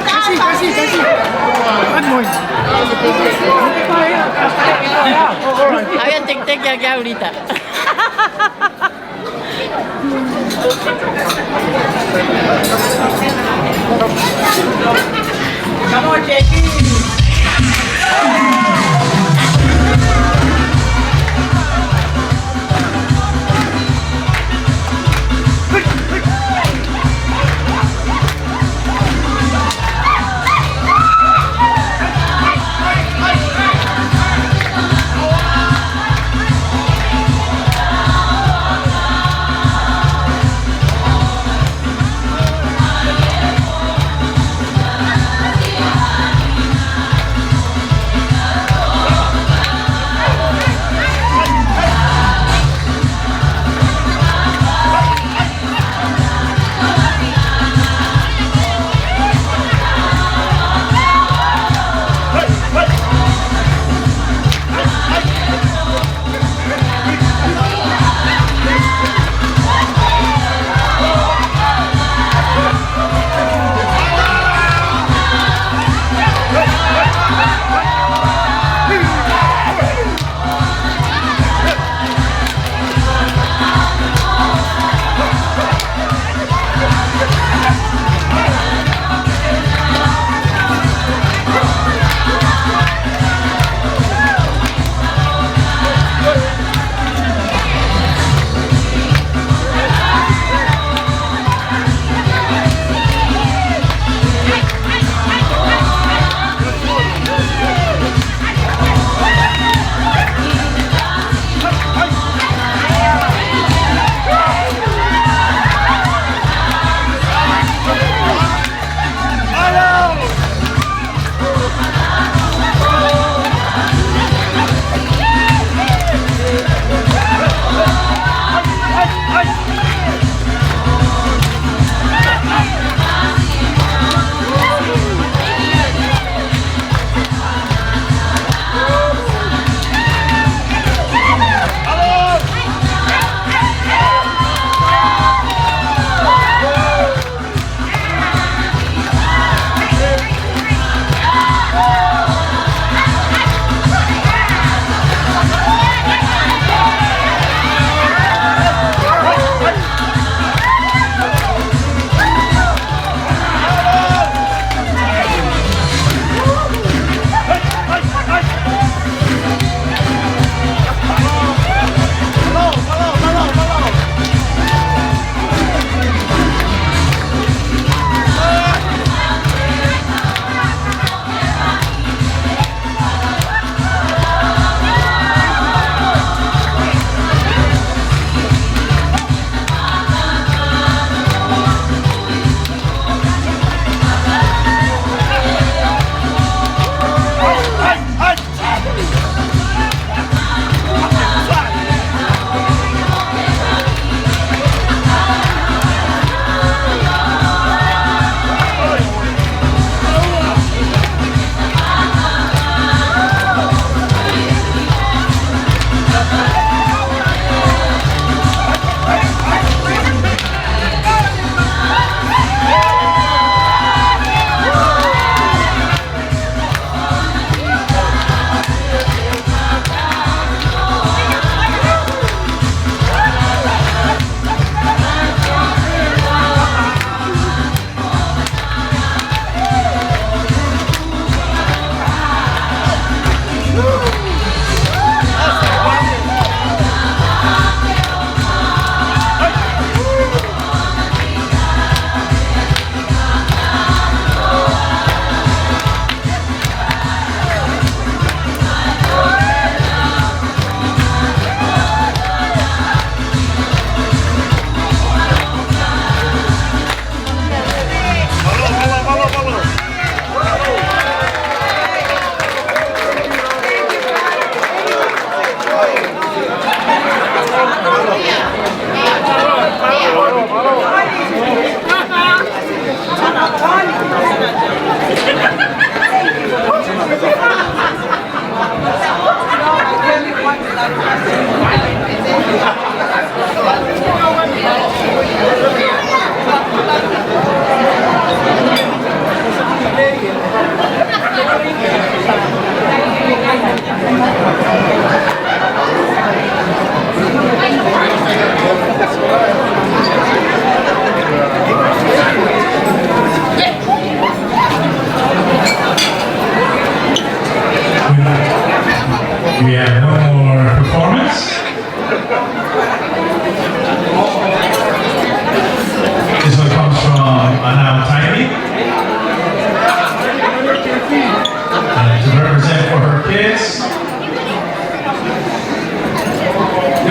Kasi, kasi, kasi. One more. Había tic-tac ya que ahorita. Come on, Jackie.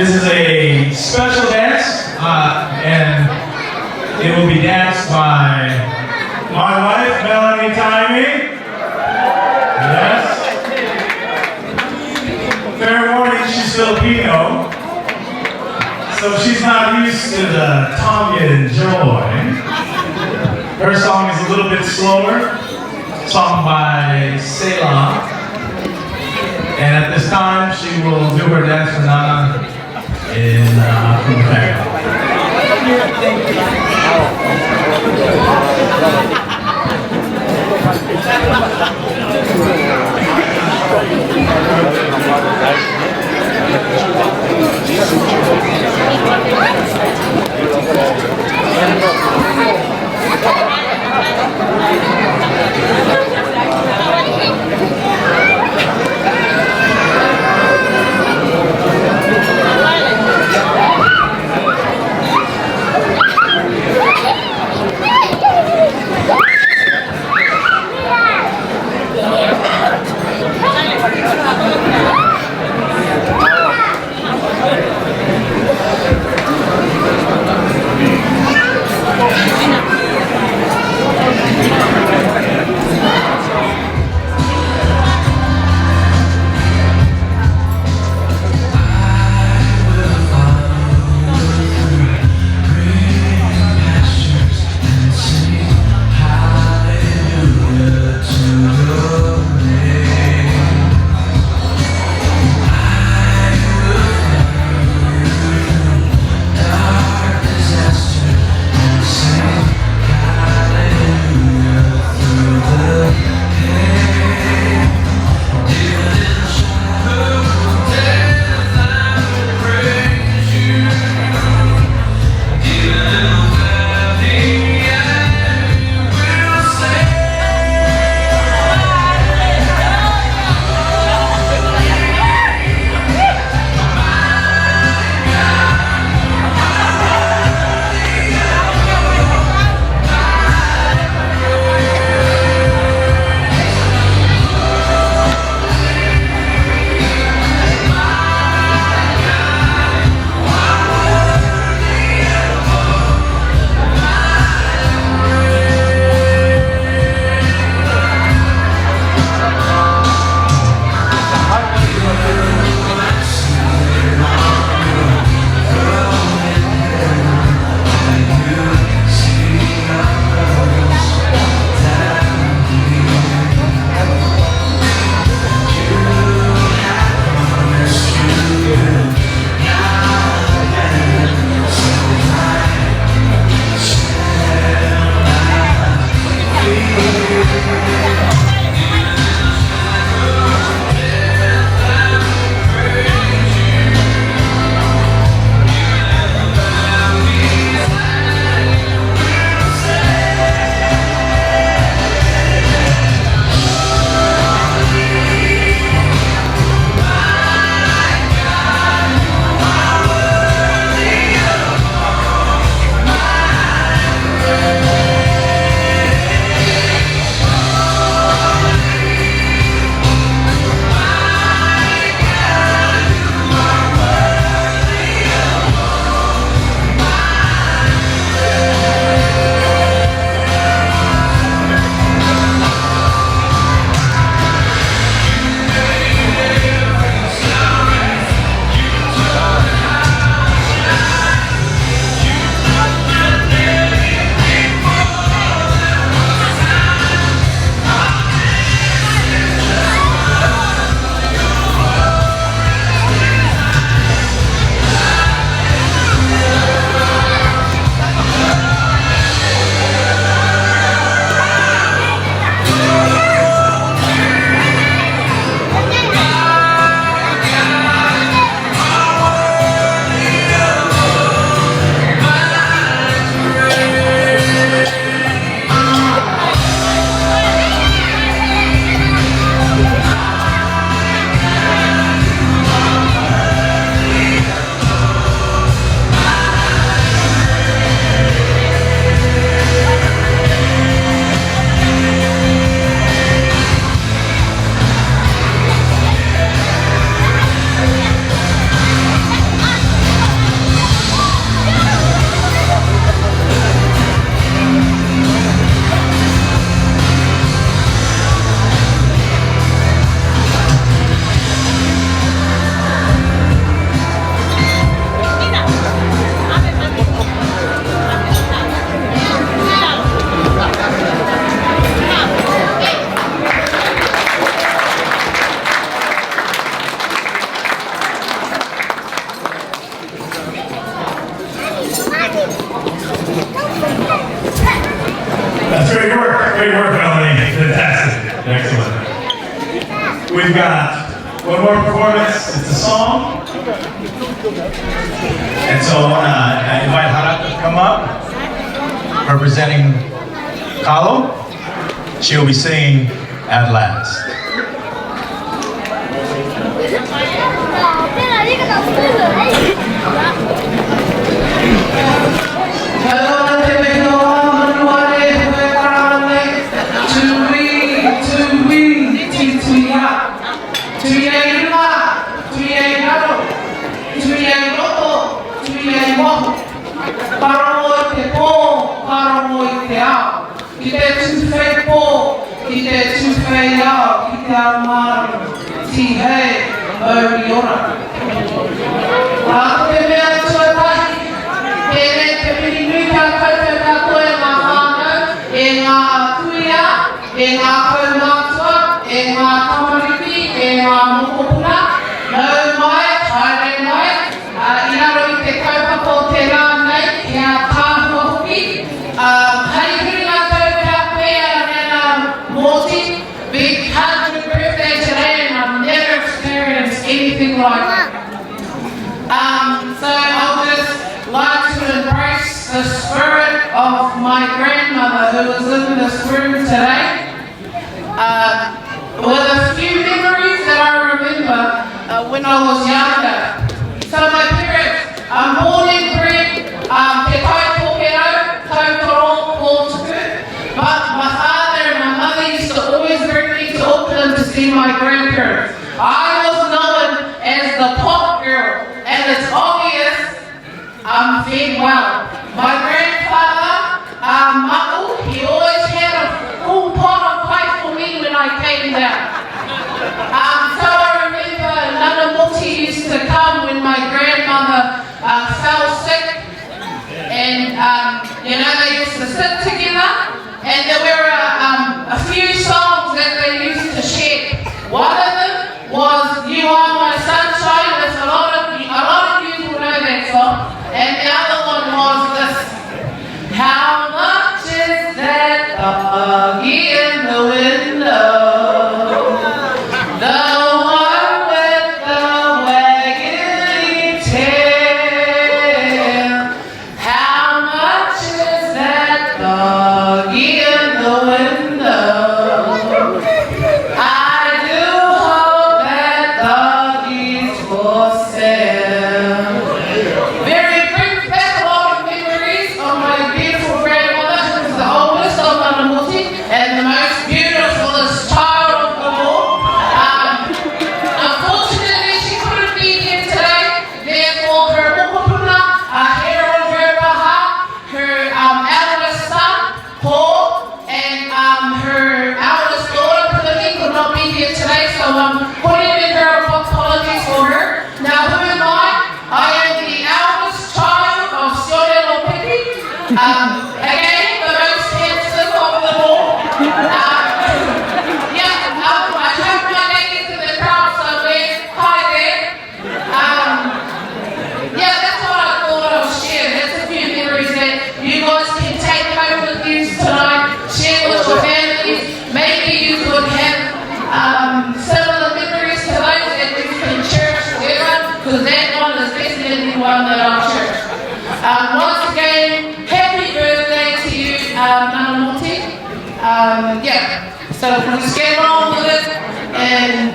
This is a special dance, uh, and it will be danced by my wife, Melanie Taimi. Yes. Fair warning, she's Filipino, so she's not used to the Tongan joy. Her song is a little bit slower, sung by Selah. And at this time, she will do her dance for Nana in, uh, from the back. Excellent. We've got one more performance. It's a song. And so I want to invite Haraka to come up, representing Kalo. She'll be singing At Last. Hello, Tui, Tui, Tui, Tuia. Tuia ʻi lalo, Tuia ʻi loto, Tuia ʻi waho. Paramo ʻi te pō, paramo ʻi te ao. Ki te tufei pō, ki te tufei ao, ki te ao mālie, tihei, mauri ora. Ka ko e meʻa tuatahi, ke ne te piri nui ka kau ka koe ngā fānau, ʻe ngā kuia, ʻe ngā kaumātua, ʻe ngā tamariki, ʻe ngā mokopuna, nau mai, haere mai, ʻa, ʻi lalo ʻi te kaupapa o te lā nei, ʻe ʻa tāhua hoki, ʻa, hari huri ngā tau pea pea ʻa Nana Moti, big hundred birthday today, and I've never experienced anything like it. Um, so I would just like to embrace the spirit of my grandmother who is in this room today. Uh, with a few memories that I remember, uh, when I was younger. So my parents, um, born and bred, um, Te Tai Tokerau, Tautoro, Pōtuku. But my father and my mother used to always bring me to Auckland to see my grandparents. I was known as the pot girl, and it's obvious I'm fed well. My grandfather, um, Maʻu, he always had a full pot of pie for me when I came down. Um, so I remember Nana Moti used to come when my grandmother, uh, fell sick, and, um, you know, they used to sit together. And there were, uh, um, a few songs that they used to share. One of them was You Are My Sunshine, which a lot of, a lot of you will know that song. And the other one was this. How much is that doggy in the window? The one with the waggly tail. How much is that doggy in the window? I do hope that doggy's for sale. Very brings back a lot of memories of my beautiful grandmother, who is the oldest of Nana Moti and the most beautifulest child of them all. Um, unfortunately, she couldn't be here today. Therefore, her mokopuna, uh, Hero Verpaha, her, um, eldest son, Paul, and, um, her eldest daughter, Piliki, could not be here today, so I'm putting in her apologies for her. Now, who am I? I am the eldest child of Sione Lopeti. Um, again, the most handsome of them all. Um, yeah, um, I have my leg into the crowd somewhere. Hi there. Um, yeah, that's what I thought I would share. That's a few memories that you guys can take home with you tonight, share with your families. Maybe you could have, um, similar memories to those that you can cherish forever, 'cause that one is definitely one that I'll cherish. Um, once again, happy birthday to you, um, Nana Moti. Um, yeah. So let's get on with it and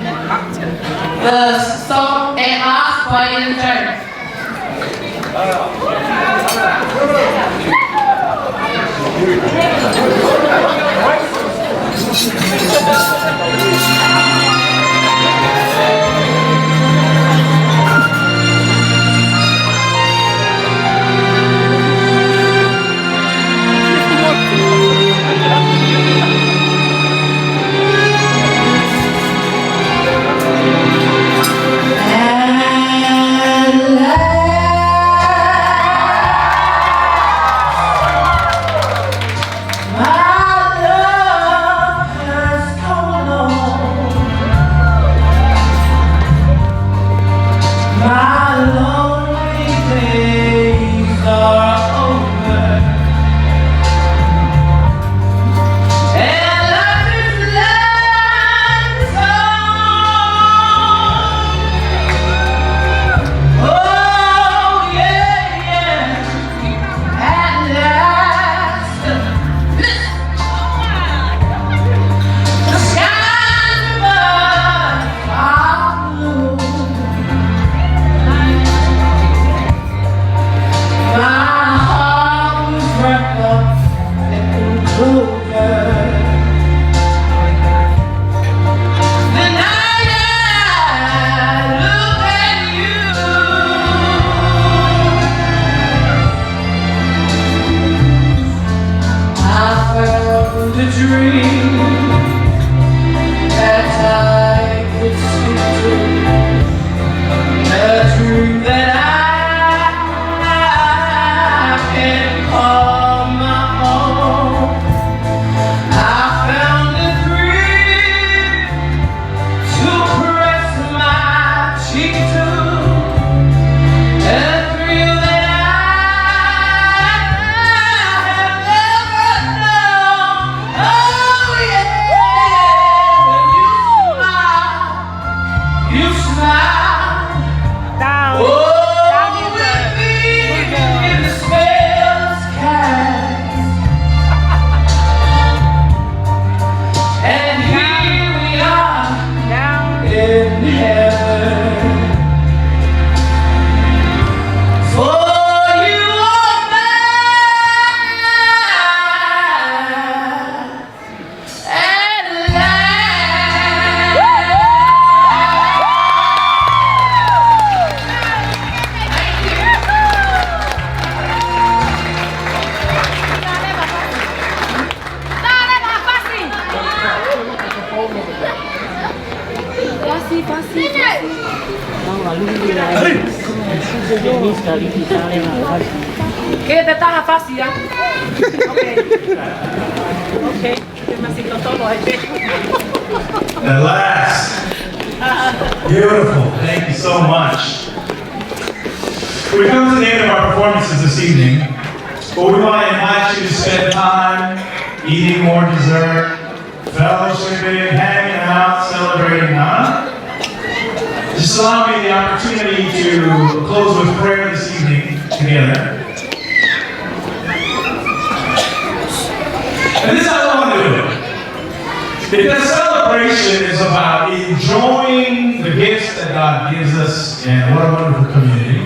the song and ask by Ian Jones. Fasi, fasi, fasi. Ke te taha fasi, ya? Okay. Okay. Te masi totolo ai pē. At last. Beautiful. Thank you so much. We come to the end of our performances this evening, but we want to invite you to spend time eating more dessert, fellowshipping, hanging out, celebrating, huh? Just allow me the opportunity to close with prayer this evening together. And this is how I want to do it. Because celebration is about enjoying the gifts that God gives us, and what a wonderful community.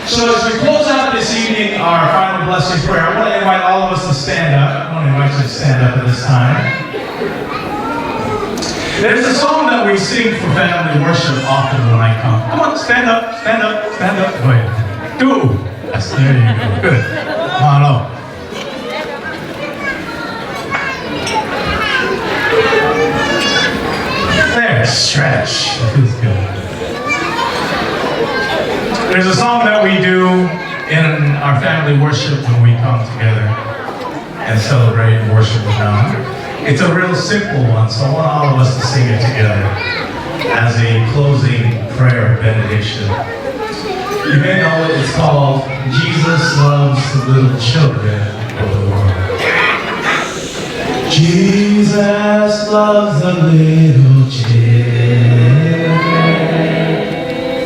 So as we close out this evening, our final blessing prayer, I want to invite all of us to stand up. I want to invite you to stand up at this time. There's a song that we sing for family worship often when I come. Come on, stand up, stand up, stand up. Go ahead. Two. Yes, there you go. Good. Mahalo. There, stretch. That feels good. There's a song that we do in our family worship when we come together and celebrate and worship with God. It's a real simple one, so I want all of us to sing it together as a closing prayer of benediction. You may know it, it's called Jesus Loves the Little Children of the World. Jesus loves the little children.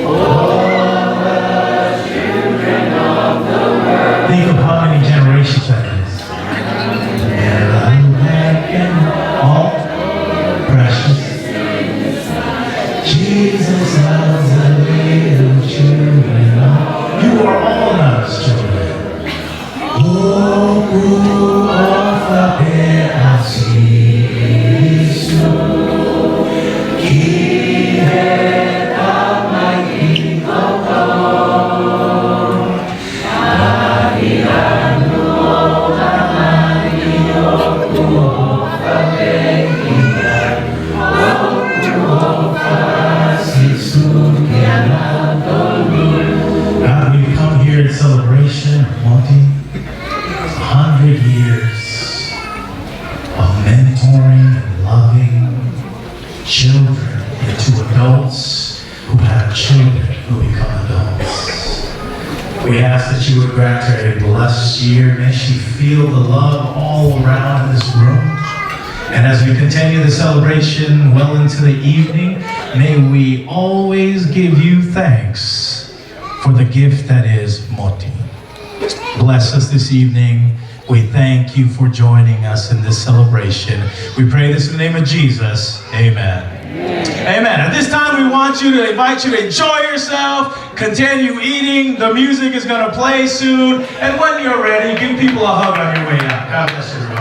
All the children of the world. Think of how many generations that is. All precious. Jesus loves the little children. You are all God's children. ʻOku ʻofa pē ʻa Sīsū ki he tamaiki kotoa. God, we've come here in celebration of Moti, a hundred years of mentoring and loving children into adults who have children who become adults. We ask that you would grant her a blessed year. May she feel the love all around in this room. And as we continue the celebration well into the evening, may we always give you thanks for the gift that is Moti. Bless us this evening. We thank you for joining us in this celebration. We pray this in the name of Jesus. Amen. Amen. At this time, we want you to invite you to enjoy yourself, continue eating. The music is gonna play soon. And when you're ready, give people a hug on your way out. God bless you.